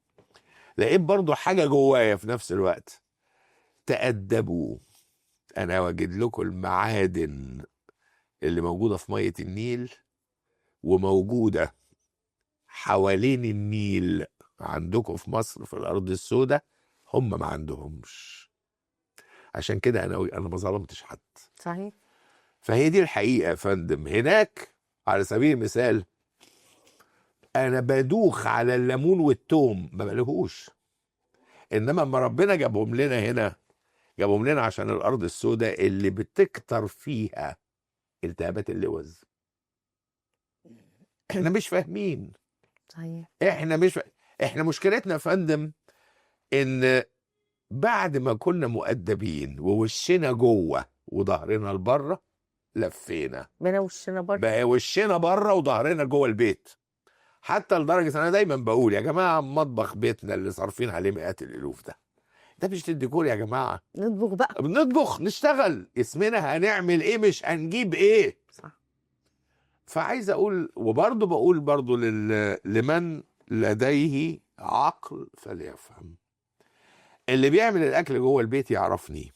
لقيت برضه حاجة جوايا في نفس الوقت، تأدبوا، انا واجد لكم المعادن اللي موجودة في مية النيل وموجودة حوالين النيل عندكم في مصر في الأرض السوداء، هم ما عندهمش. عشان كده أنا ما ظلمتش حد. صحيح. فهي دي الحقيقة يا فندم. هناك على سبيل المثال أنا بدوخ على الليمون والثوم، ما بلهوش. إنما لما ربنا جابهم لنا هنا، جابهم لنا عشان الأرض السوداء اللي بتكتر فيها التهابات اللوز. احنا مش فاهمين. صحيح. احنا مش احنا مشكلتنا يا فندم ان بعد ما كنا مؤدبين ووشنا جوه وظهرنا لبره، لفينا بقى وشنا بره، بقى وشنا بره وظهرنا جوه البيت. حتى لدرجة انا دايما بقول يا جماعة مطبخ بيتنا اللي صارفين عليه مئات الالوف ده مش للديكور يا جماعة. نطبخ بقى، بنطبخ، نشتغل، اسمنا هنعمل ايه مش هنجيب ايه. صح. فعايز اقول، وبرضه بقول برضه لمن لديه عقل فليفهم. اللي بيعمل الاكل جوه البيت يعرفني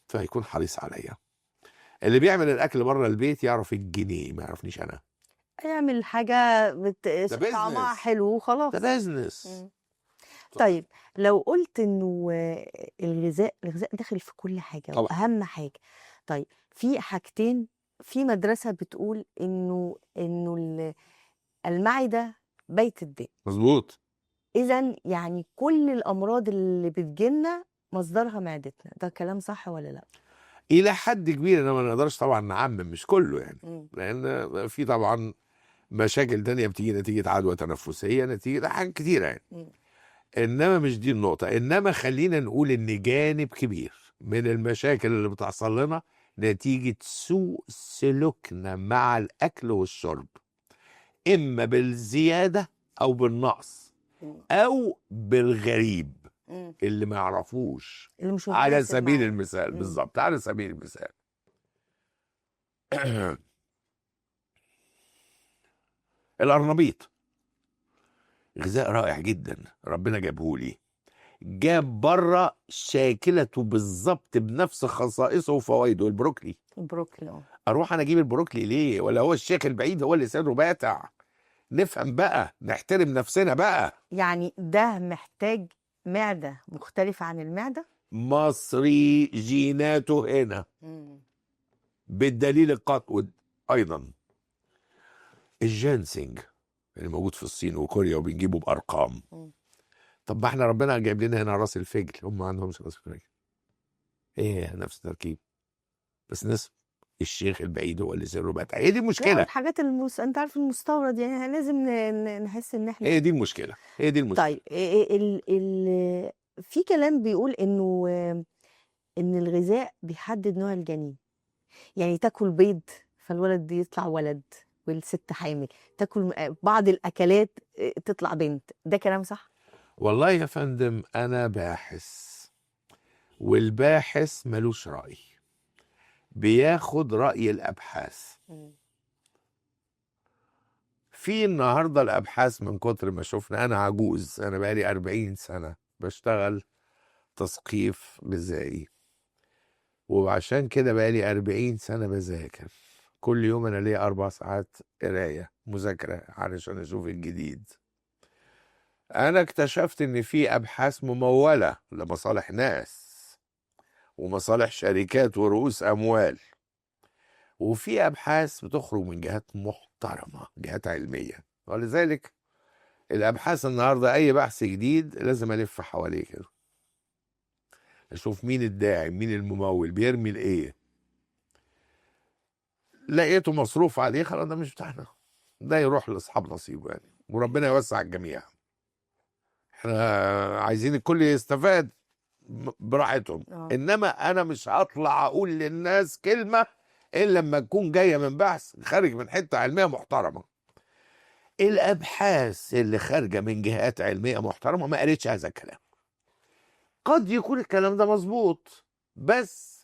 فهيكون حريص عليا. اللي بيعمل الاكل بره البيت يعرف الجنيه، ما يعرفنيش انا. يعمل حاجة طعمها حلو وخلاص، ده business. طيب لو قلت انه الغذاء داخل في كل حاجة طبعا، واهم حاجة. طيب في حاجتين، في مدرسة بتقول انه المعدة بيت الداء. مظبوط. اذا يعني كل الامراض اللي بتجيلنا مصدرها معدتنا، ده كلام صح ولا لا؟ الى حد كبير، انا ما نقدرش طبعا نعمم، مش كله يعني، لان في طبعا مشاكل تانية بتيجي نتيجة عدوى تنفسية، نتيجة حاجات كتيرة يعني. انما مش دي النقطة. انما خلينا نقول ان جانب كبير من المشاكل اللي بتحصل لنا نتيجة سوء سلوكنا مع الاكل والشرب، اما بالزيادة او بالنقص او بالغريب اللي ما يعرفوش، اللي مش على متناسب سبيل معاه. المثال. بالظبط، على سبيل المثال القرنبيط غذاء رائع جدا، ربنا جابه لي، جاب بره شاكلته بالظبط بنفس خصائصه وفوائده. البروكلي، البروكلي اروح انا اجيب البروكلي ليه؟ ولا هو الشيخ البعيد هو اللي سره باتع؟ نفهم بقى، نحترم نفسنا بقى. يعني ده محتاج معدة مختلفة عن المعدة؟ مصري جيناته هنا بالدليل القاطع. ايضا الجينسينج اللي موجود في الصين وكوريا وبنجيبه بارقام. طب ما احنا ربنا جايب لنا هنا راس الفجل، هم ما عندهمش راس الفجل، ايه نفس التركيب بس ناس الشيخ البعيد هو اللي سره بتاع. هي دي المشكلة. الحاجات انت عارف المستورد يعني لازم نحس ان احنا هي دي المشكلة، هي دي المشكلة. طيب في كلام بيقول انه ان الغذاء بيحدد نوع الجنين، يعني تاكل بيض فالولد يطلع ولد والست حامل، تاكل بعض الاكلات تطلع بنت، ده كلام صح؟ والله يا فندم انا باحث، والباحث ملوش رأي، بياخد رأي الأبحاث. في النهاردة الأبحاث من كتر ما شفنا، أنا عجوز، أنا بقالي 40 سنة بشتغل تثقيف غذائي، وعشان كده بقالي 40 سنة بذاكر كل يوم، أنا ليا 4 ساعات قراية مذاكرة علشان أشوف الجديد. أنا اكتشفت إن في أبحاث ممولة لمصالح ناس ومصالح شركات ورؤوس أموال، وفي أبحاث بتخرج من جهات محترمة، جهات علمية. ولذلك الأبحاث النهاردة أي بحث جديد لازم ألف حواليه كده، أشوف مين الداعم، مين الممول، بيرمي لإيه. لقيته مصروف عليه، خلاص ده مش بتاعنا، ده يروح لأصحاب نصيبه يعني، وربنا يوسع الجميع. احنا عايزين الكل يستفاد براحتهم. انما انا مش هطلع اقول للناس كلمة الا لما تكون جاية من بحث خارج من حتة علمية محترمه. الابحاث اللي خارجه من جهات علمية محترمه ما قالتش هذا الكلام. قد يكون الكلام ده مظبوط، بس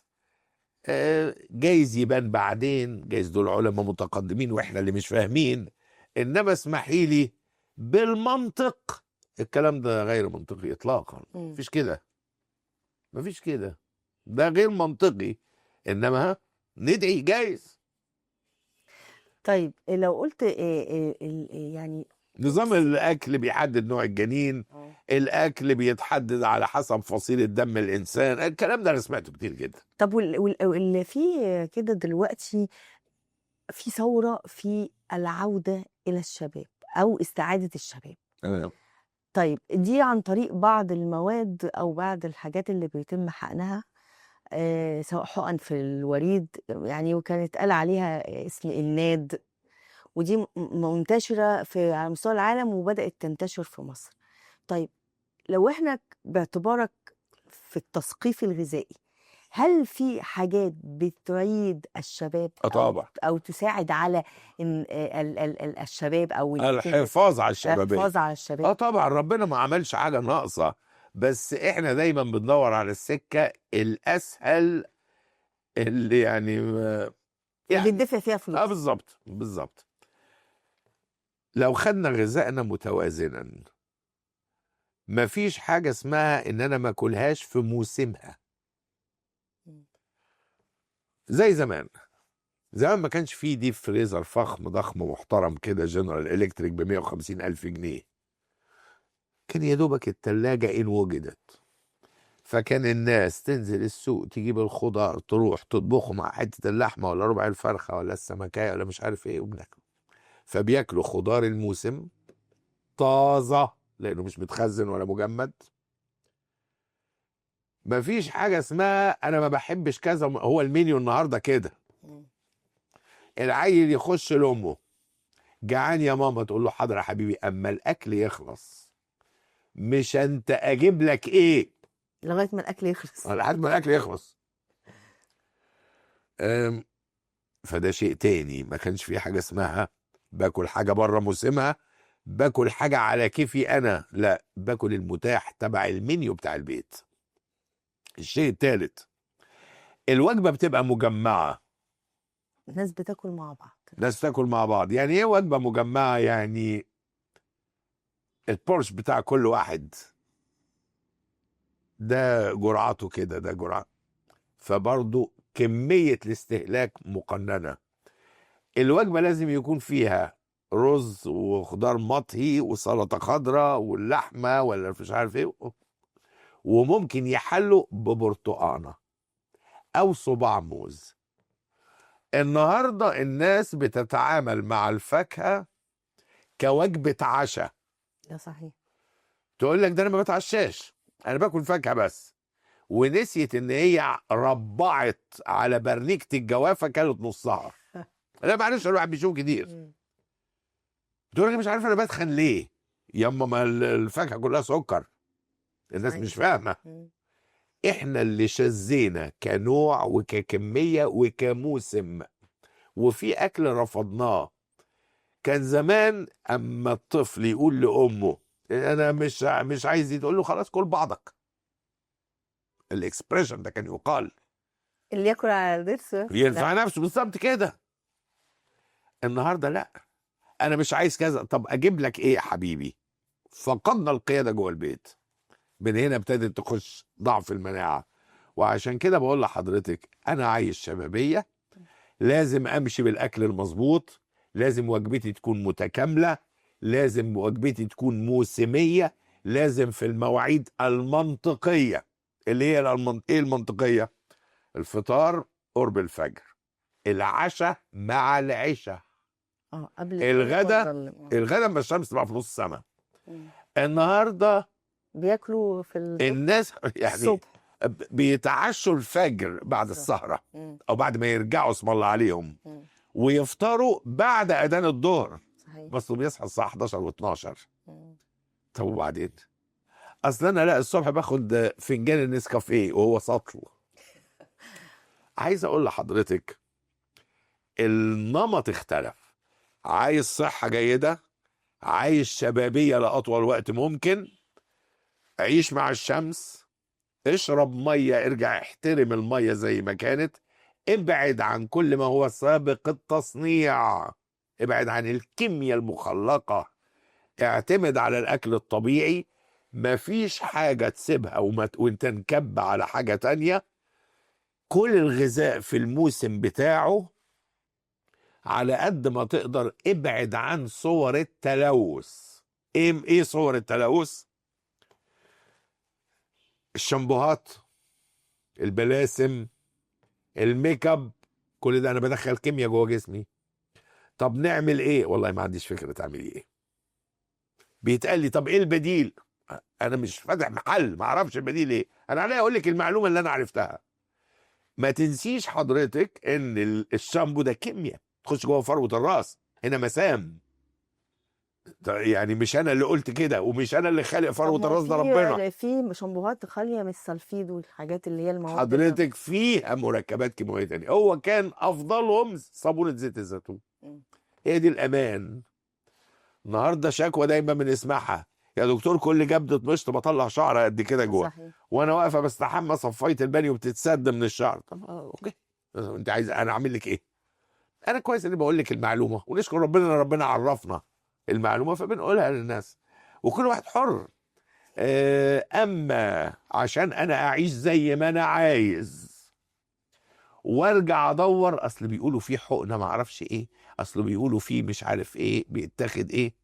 جايز يبان بعدين، جايز دول علماء متقدمين واحنا اللي مش فاهمين. انما اسمحي لي بالمنطق الكلام ده غير منطقي اطلاقا. مفيش كده، مفيش كده، ده غير منطقي. انما ندعي جايز. طيب لو قلت يعني نظام الاكل بيحدد نوع الجنين، الاكل بيتحدد على حسب فصيلة دم الانسان، الكلام ده انا سمعته كتير جدا. طب واللي في كده دلوقتي في ثورة في العودة الى الشباب او استعادة الشباب. طيب دي عن طريق بعض المواد أو بعض الحاجات اللي بيتم حقنها، سواء حقن في الوريد يعني، وكانت قال عليها اسم الناد، ودي منتشرة في على مستوى العالم وبدأت تنتشر في مصر. طيب لو احنا باعتبارك في التثقيف الغذائي، هل في حاجات بتعيد الشباب طبعا أو تساعد على إن الشباب أو الحفاظ على الشبابية؟ الحفاظ على الشباب. طبعا ربنا ما عملش حاجة ناقصة، بس احنا دايما بندور على السكة الأسهل اللي يعني بندفع فيها فلوس. بالظبط بالظبط. لو خدنا غذائنا متوازنا، مفيش حاجة اسمها إن أنا ما أكلهاش في موسمها. زي زمان، زمان ما كانش فيه deep freezer فخم ضخم محترم كده جنرال الكتريك ب 150 ألف جنيه، كان يا دوبك التلاجة إن وجدت. فكان الناس تنزل السوق تجيب الخضار، تروح تطبخه مع حتة اللحمة ولا ربع الفرخة ولا السمكية ولا مش عارف ايه، وبناكله. فبياكلوا خضار الموسم طازة لأنه مش متخزن ولا مجمد. مفيش حاجة اسمها انا ما بحبش كذا، هو المنيو النهارده كده. العيل يخش لامه جعان يا ماما، تقول له حاضر يا حبيبي، اما الاكل يخلص مش انت اجيب لك ايه لغاية ما الاكل يخلص. لحد ما الاكل يخلص. فده شيء تاني. ما كانش في حاجة اسمها باكل حاجة بره موسمها، باكل حاجة على كيفي انا، لا، باكل المتاح تبع المنيو بتاع البيت. الشيء الثالث، الوجبة بتبقى مجمعة، الناس بتاكل مع بعض. ناس تاكل مع بعض. يعني ايه وجبة مجمعة؟ يعني البورش بتاع كل واحد ده جرعته كده، ده جرعة، فبرضه كمية الاستهلاك مقننة. الوجبة لازم يكون فيها رز وخضار مطهي وسلطة خضراء واللحمة ولا مش عارف ايه، وممكن يحلوا ببرتقانة أو صباع موز. النهاردة الناس بتتعامل مع الفاكهة كوجبة عشاء. ده صحيح. تقول لك ده أنا ما بتعشاش، أنا باكل فاكهة بس، ونسيت إن هي ربعت على برنيكة الجوافة كانت نصها. لا معلش، الواحد بيشوف كتير. تقول لك مش عارف أنا بتخن ليه ياما، ما الفاكهة كلها سكر. الناس مش فاهمة. احنا اللي شزينا كنوع وككمية وكموسم، وفي اكل رفضناه. كان زمان اما الطفل يقول لامه انا مش عايز، تقول له خلاص كل بعضك. ال expression ده كان يقال، اللي ياكل على ضرسه ينفع نفسه بالظبط كده. النهارده لا، انا مش عايز كذا، طب اجيب لك ايه يا حبيبي؟ فقدنا القيادة جوه البيت. من هنا ابتدت تخش ضعف المناعة. وعشان كده بقول لحضرتك أنا عايز شبابية، لازم أمشي بالأكل المظبوط، لازم وجبتي تكون متكاملة، لازم وجبتي تكون موسمية، لازم في المواعيد المنطقية. اللي هي إيه المنطقية؟ الفطار قرب الفجر، العشاء مع العشاء، قبل الغدا ما الشمس تبقى في نص السماء. النهارده بياكلوا في الناس يعني الصبح، بيتعشوا الفجر بعد السهرة او بعد ما يرجعوا اسم الله عليهم، ويفطروا بعد اذان الظهر. بس بيصحى الساعة 11 و12. طب وبعدين؟ اصل انا لا الصبح باخد فنجان النسكافيه وهو سطل. عايز اقول لحضرتك النمط اختلف. عايز صحة جيدة، عايز شبابية لأطول وقت ممكن، عيش مع الشمس، اشرب مية، ارجع احترم المية زي ما كانت، ابعد عن كل ما هو سابق التصنيع، ابعد عن الكيمياء المخلقة، اعتمد على الأكل الطبيعي. مفيش حاجة تسيبها وانت نكب على حاجة تانية. كل الغذاء في الموسم بتاعه على قد ما تقدر. ابعد عن صور التلوث. ايه صور التلوث؟ الشامبوهات، البلاسم، الميك اب، كل ده انا بدخل كيمياء جوه جسمي. طب نعمل ايه؟ والله ما عنديش فكرة تعملي ايه. بيتقال لي طب ايه البديل؟ انا مش فاتح محل، ما اعرفش البديل ايه. انا عليا اقول لك المعلومة اللي انا عرفتها. ما تنسيش حضرتك ان الشامبو ده كيمياء تخش جوه فروه الراس، هنا مسام. يعني مش انا اللي قلت كده، ومش انا اللي خالق فروه الراس، ده ربنا. في شامبوهات خالية من السلفيد والحاجات اللي هي المواد حضرتك فيها مركبات كيماوية تانية. هو كان افضلهم صابونه زيت الزيتون، هي دي الامان. النهارده شكوى دايما بنسمعها، يا دكتور كل جبده مشط بطلع شعر قد كده جوه، وانا واقفة بستحمى صفايه البانيو بتتسد من الشعر. طب okay، انت عايز انا اعمل لك ايه؟ انا كويس اني بقول لك المعلومة، ونشكر ربنا ان ربنا عرفنا المعلومة فبنقولها للناس، وكل واحد حر. اما عشان انا اعيش زي ما انا عايز وارجع ادور، اصل بيقولوا في حقنه ما اعرفش ايه، اصل بيقولوا في مش عارف ايه بيتاخد ايه،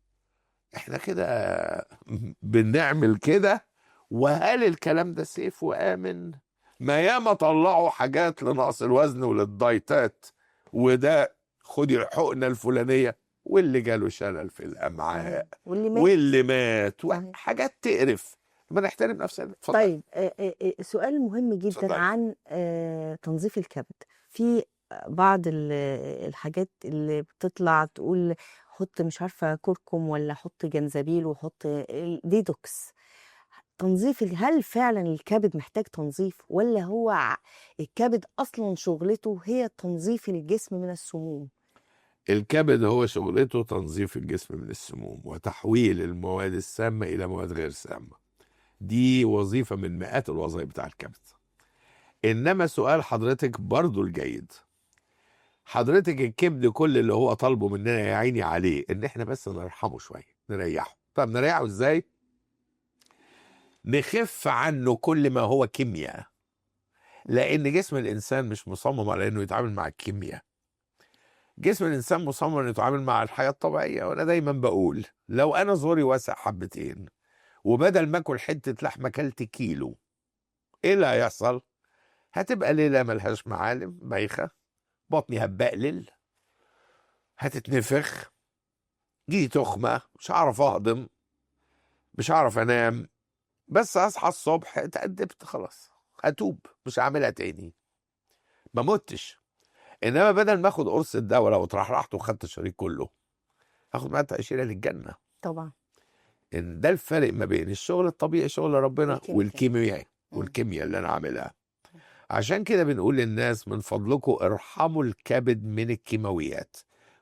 احنا كده بنعمل كده. وهل الكلام ده safe وامن؟ ما ياما طلعوا حاجات لنقص الوزن وللدايتات، وده خدي الحقنة الفلانية، واللي جاله شلل في الامعاء، واللي مات، وحاجات تقرف. ما نحترم نفسنا. اتفضل. طيب سؤال مهم جدا اتفضلي. عن تنظيف الكبد. في بعض الحاجات اللي بتطلع تقول حط مش عارفة كركم ولا حط جنزبيل وحط ديتوكس، تنظيف هل فعلا الكبد محتاج تنظيف، ولا هو الكبد أصلا شغلته هي تنظيف الجسم من السموم؟ الكبد هو شغلته تنظيف الجسم من السموم وتحويل المواد السامة إلى مواد غير سامة. دي وظيفة من مئات الوظائف بتاع الكبد. إنما سؤال حضرتك برضو الجيد، حضرتك الكبد كل اللي هو طالبه مننا يا عيني عليه إن إحنا بس نرحمه شوية، نريحه. طب نريحه إزاي؟ نخف عنه كل ما هو كيمياء، لأن جسم الإنسان مش مصمم على إنه يتعامل مع الكيمياء. جسم الإنسان مصمم إنه يتعامل مع الحياة الطبيعية. وأنا دايما بقول لو أنا زوري واسع حبتين وبدل ما أكل حتة لحمة أكلت كيلو، إيه اللي هيحصل؟ هتبقى ليلة ملهاش معالم، بايخة، بطني هتبقلل، هتتنفخ، جيلي تخمة، مش هعرف أهضم، مش هعرف أنام، بس أصحى الصبح اتأدبت خلاص، هتوب، مش هعملها تاني، ما متش. إنما بدل ما أخد قرص الدواء لو اترحرحت وخدت الشريط كله، هاخد معاه تأشيرة للجنة. طبعا. إن ده الفرق ما بين الشغل الطبيعي شغل ربنا والكيمياء، والكيمياء اللي أنا عاملها. عشان كده بنقول للناس من فضلكم ارحموا الكبد من الكيماويات.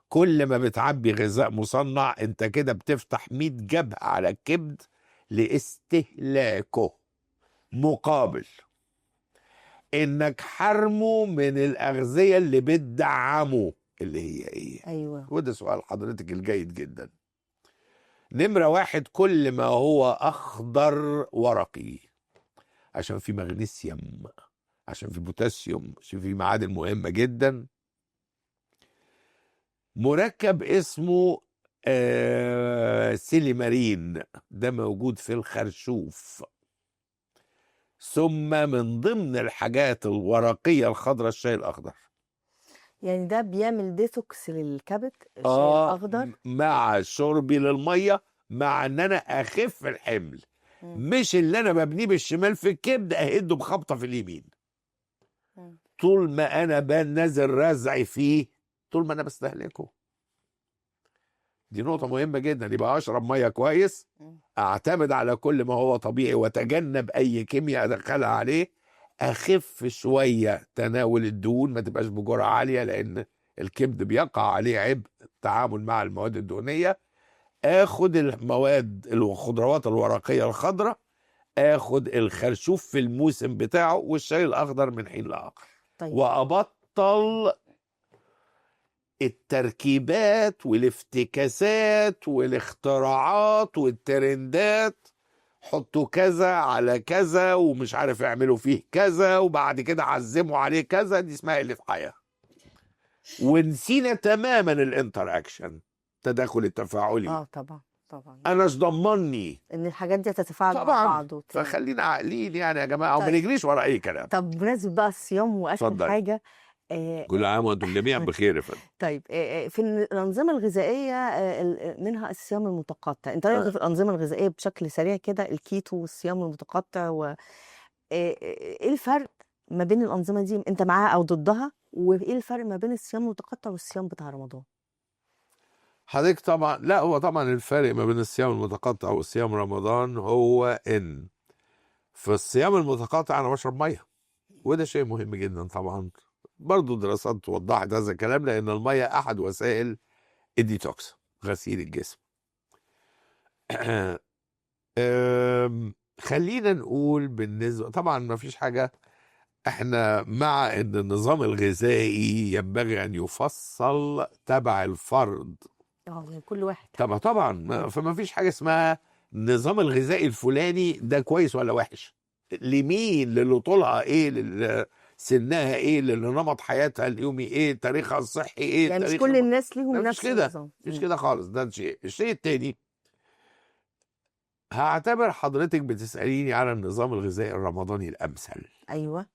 كل ما بتعبي غذاء مصنع انت كده بتفتح 100 جبهة على الكبد لاستهلاكه، مقابل انك حرمه من الأغذية اللي بتدعمه، اللي هي ايه؟ ايوه. وده سؤال حضرتك الجيد جدا. نمرة واحد، كل ما هو أخضر ورقي، عشان في مغنيسيوم، عشان في بوتاسيوم، عشان في معادن مهمة جدا. مركب اسمه سيليمارين، ده موجود في الخرشوف. ثم من ضمن الحاجات الورقية الخضراء الشاي الأخضر. يعني ده بيعمل ديتوكس للكبد، الشاي الأخضر مع شربي للمية، مع ان انا اخف الحمل. مش اللي انا ببنيه بالشمال في الكبد اهده بخبطة في اليمين. طول ما انا بنزل رزعي فيه، طول ما انا بستهلكه. دي نقطة مهمة جدا. يبقى اشرب مية كويس، اعتمد على كل ما هو طبيعي واتجنب اي كيمياء ادخلها عليه، اخف شوية تناول الدهون، ما تبقاش بجرعة عالية لان الكبد بيقع عليه عبء التعامل مع المواد الدهنية. اخد المواد الخضروات الورقية الخضراء، اخد الخرشوف في الموسم بتاعه، والشاي الاخضر من حين لاخر. طيب. وابطل التركيبات والافتكاسات والاختراعات والترندات، حطوا كذا على كذا ومش عارف اعملوا فيه كذا وبعد كده عزموا عليه كذا، دي اسمها قلة حياة. ونسينا تماما ال interaction، التداخل التفاعلي. طبعا طبعا. انا مش ضمني ان الحاجات دي تتفاعل مع بعض. فخلينا عاقلين يعني يا جماعة، وما نجريش ورا اي كلام. طب بمناسبة بقى الصيام واخر حاجة، كل عام وانتم جميعا بخير يا فندم. طيب في الأنظمة الغذائية منها الصيام المتقطع، انت رأيك في الأنظمة الغذائية بشكل سريع كده، الكيتو والصيام المتقطع و ايه الفرق ما بين الأنظمة دي، انت معاها أو ضدها؟ وايه الفرق ما بين الصيام المتقطع والصيام بتاع رمضان؟ حضرتك طبعا لا، هو طبعا الفرق ما بين الصيام المتقطع والصيام رمضان هو ان في الصيام المتقطع انا بشرب مية، وده شيء مهم جدا طبعا. برضو دراسات وضحت هذا الكلام، لأن المية أحد وسائل الديتوكس، غسيل الجسم. خلينا نقول بالنسبة، طبعا ما فيش حاجة، احنا مع ان النظام الغذائي ينبغي ان يفصل تبع الفرد، كل واحد طبعا. فما فيش حاجة اسمها النظام الغذائي الفلاني ده كويس ولا وحش، لمين، للي طولها ايه، سنها ايه، اللي نمط حياتها اليومي ايه، تاريخها الصحي ايه، يعني مش كل الناس ليهم نفس النظام، مش كده خالص. ده شيء. الشيء التاني، هعتبر حضرتك بتسأليني على النظام الغذائي الرمضاني الأمثل. ايوه.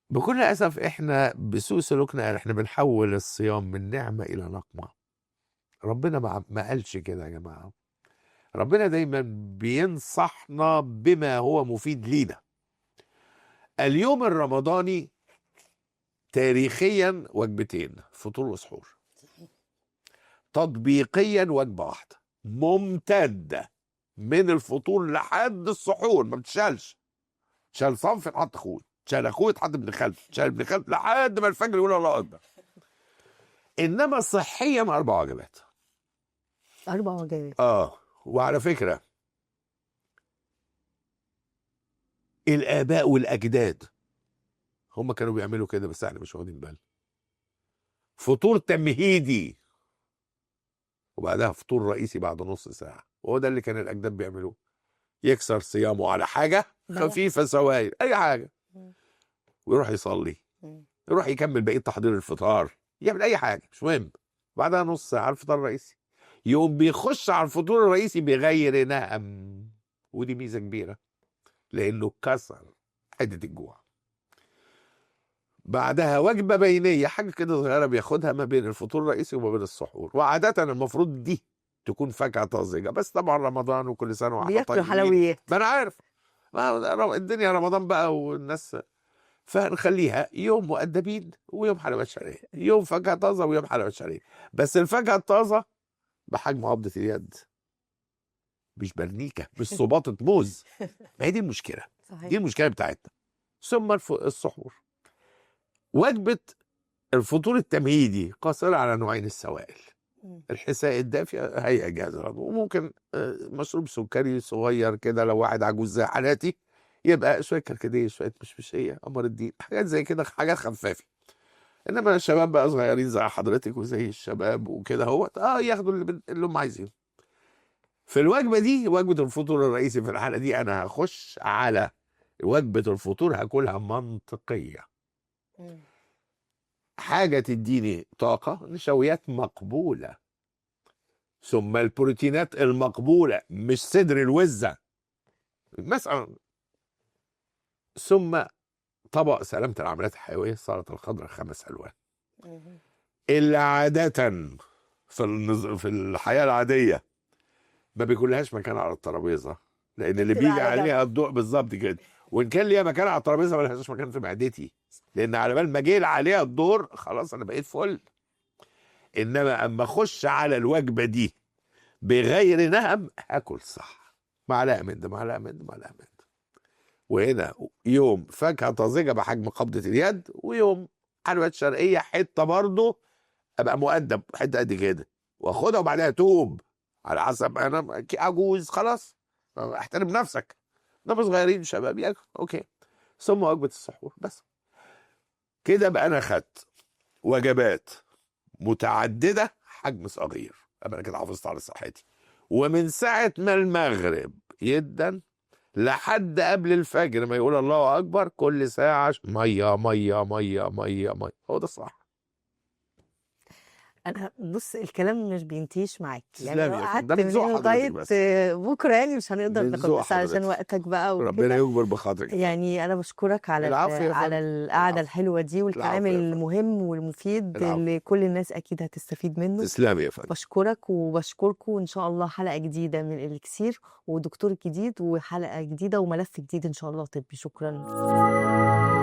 بكل أسف احنا بسوء سلوكنا احنا بنحول الصيام من نعمة إلى نقمة. ربنا ما قالش كده يا جماعة. ربنا دايما بينصحنا بما هو مفيد لينا. اليوم الرمضاني تاريخيا وجبتين، فطور وسحور. تطبيقيا وجبة واحدة ممتدة من الفطور لحد السحور، ما بتشالش. شال صنف يتحط اخوه، شال اخوه يتحط ابن خالته، شال ابن خالته لحد ما الفجر يقول الله اكبر. انما صحيا 4 وجبات. 4 وجبات. وعلى فكرة الآباء والأجداد هم كانوا بيعملوا كده، بس احنا مش واخدين بالنا. فطور تمهيدي وبعدها فطور رئيسي بعد نص ساعة، وهو ده اللي كان الأجداد بيعملوه. يكسر صيامه على حاجة خفيفة، سوائل، أي حاجة، ويروح يصلي، يروح يكمل بقية تحضير الفطار، يعمل أي حاجة مش مهم. بعدها نص ساعة الفطار الرئيسي، يقوم بيخش على الفطور الرئيسي بغير نهم، ودي ميزة كبيرة لأنه كسر حدة الجوع. بعدها وجبة بينية، حاجة كده صغيرة بياخدها ما بين الفطور الرئيسي وما بين السحور، وعادة المفروض دي تكون فاكهة طازجة، بس طبعا رمضان وكل سنة وإحنا بياكلوا طيبين، حلويات. ما أنا عارف، ما الدنيا رمضان بقى والناس، فنخليها يوم مؤدبين ويوم حلويات شرقية، يوم فاكهة طازة ويوم حلويات شرقية، بس الفاكهة الطازة بحجم قبضة اليد، مش برنيكة، مش صباطة موز. ما هي دي المشكلة. صحيح. دي المشكلة بتاعتنا. ثم السحور، وجبة الفطور التمهيدي قاصرة على نوعين السوائل، الحساء الدافئة هي جاهزة، وممكن مشروب سكري صغير كده لو واحد عجوز زي حالاتي، يبقى شوية كركديه، شوية مشمشية، قمر الدين، حاجات زي كده، حاجات خفافة. إنما الشباب بقى صغيرين زي حضرتك وزي الشباب وكده هو ياخدوا اللي هم عايزينه. في الوجبة دي، وجبة الفطور الرئيسي في الحالة دي، أنا هخش على وجبة الفطور هاكلها منطقية، حاجة تديني طاقة، نشويات مقبولة، ثم البروتينات المقبولة، مش صدر الوزة مثلا، ثم طبق سلامة العمليات الحيوية، السلطة الخضراء 5 ألوان، اللي عادة في الحياة العادية ما بيكونلهاش مكان على الترابيزة، لأن اللي بيجي عليها الضوء بالظبط كده، وإن كان ليها مكان على الترابيزة ما لهاش مكان في معدتي، لأن على بال ما جه عليها الدور خلاص أنا بقيت فل. إنما أما أخش على الوجبة دي بغير نهم، هاكل صح، معلقة من ده، معلقة من ده، معلقة من ده. وهنا يوم فاكهة طازجة بحجم قبضة اليد، ويوم حلويات شرقية حتة برضه أبقى مؤدب، حتة قد كده وأخدها وبعدها توب على حسب أنا عجوز خلاص، احترم نفسك. إنما صغيرين شباب ياكل أوكي. ثم وجبة السحور بس كده بقى. أنا خدت وجبات متعددة حجم صغير، أبقى أنا كده حافظت على صحتي. ومن ساعة ما المغرب يدن لحد قبل الفجر ما يقول الله أكبر، كل ساعة مية مية مية مية مية، هو ده الصح. أنا بص، الكلام مش بينتهيش معاك، يعني تسلمي لو يا قعدت فندم، ده من من ذوق هنا حضرتك لغاية بس. بكرة يعني مش هنقدر من ناخد، ذوق بس علشان حضرتك. وقتك بقى وكده. ربنا يكبر بخاطرك. يعني أنا بشكرك على العفو يا على فندم. القعدة العفو. الحلوة دي والكلام العفو يا فندم. المهم والمفيد العفو. اللي كل الناس أكيد هتستفيد منه. تسلمي يا فندم. بشكرك وبشكركم، وإن شاء الله حلقة جديدة من الإليكسير ودكتور جديد وحلقة جديدة وملف جديد إن شاء الله طبي. شكرا.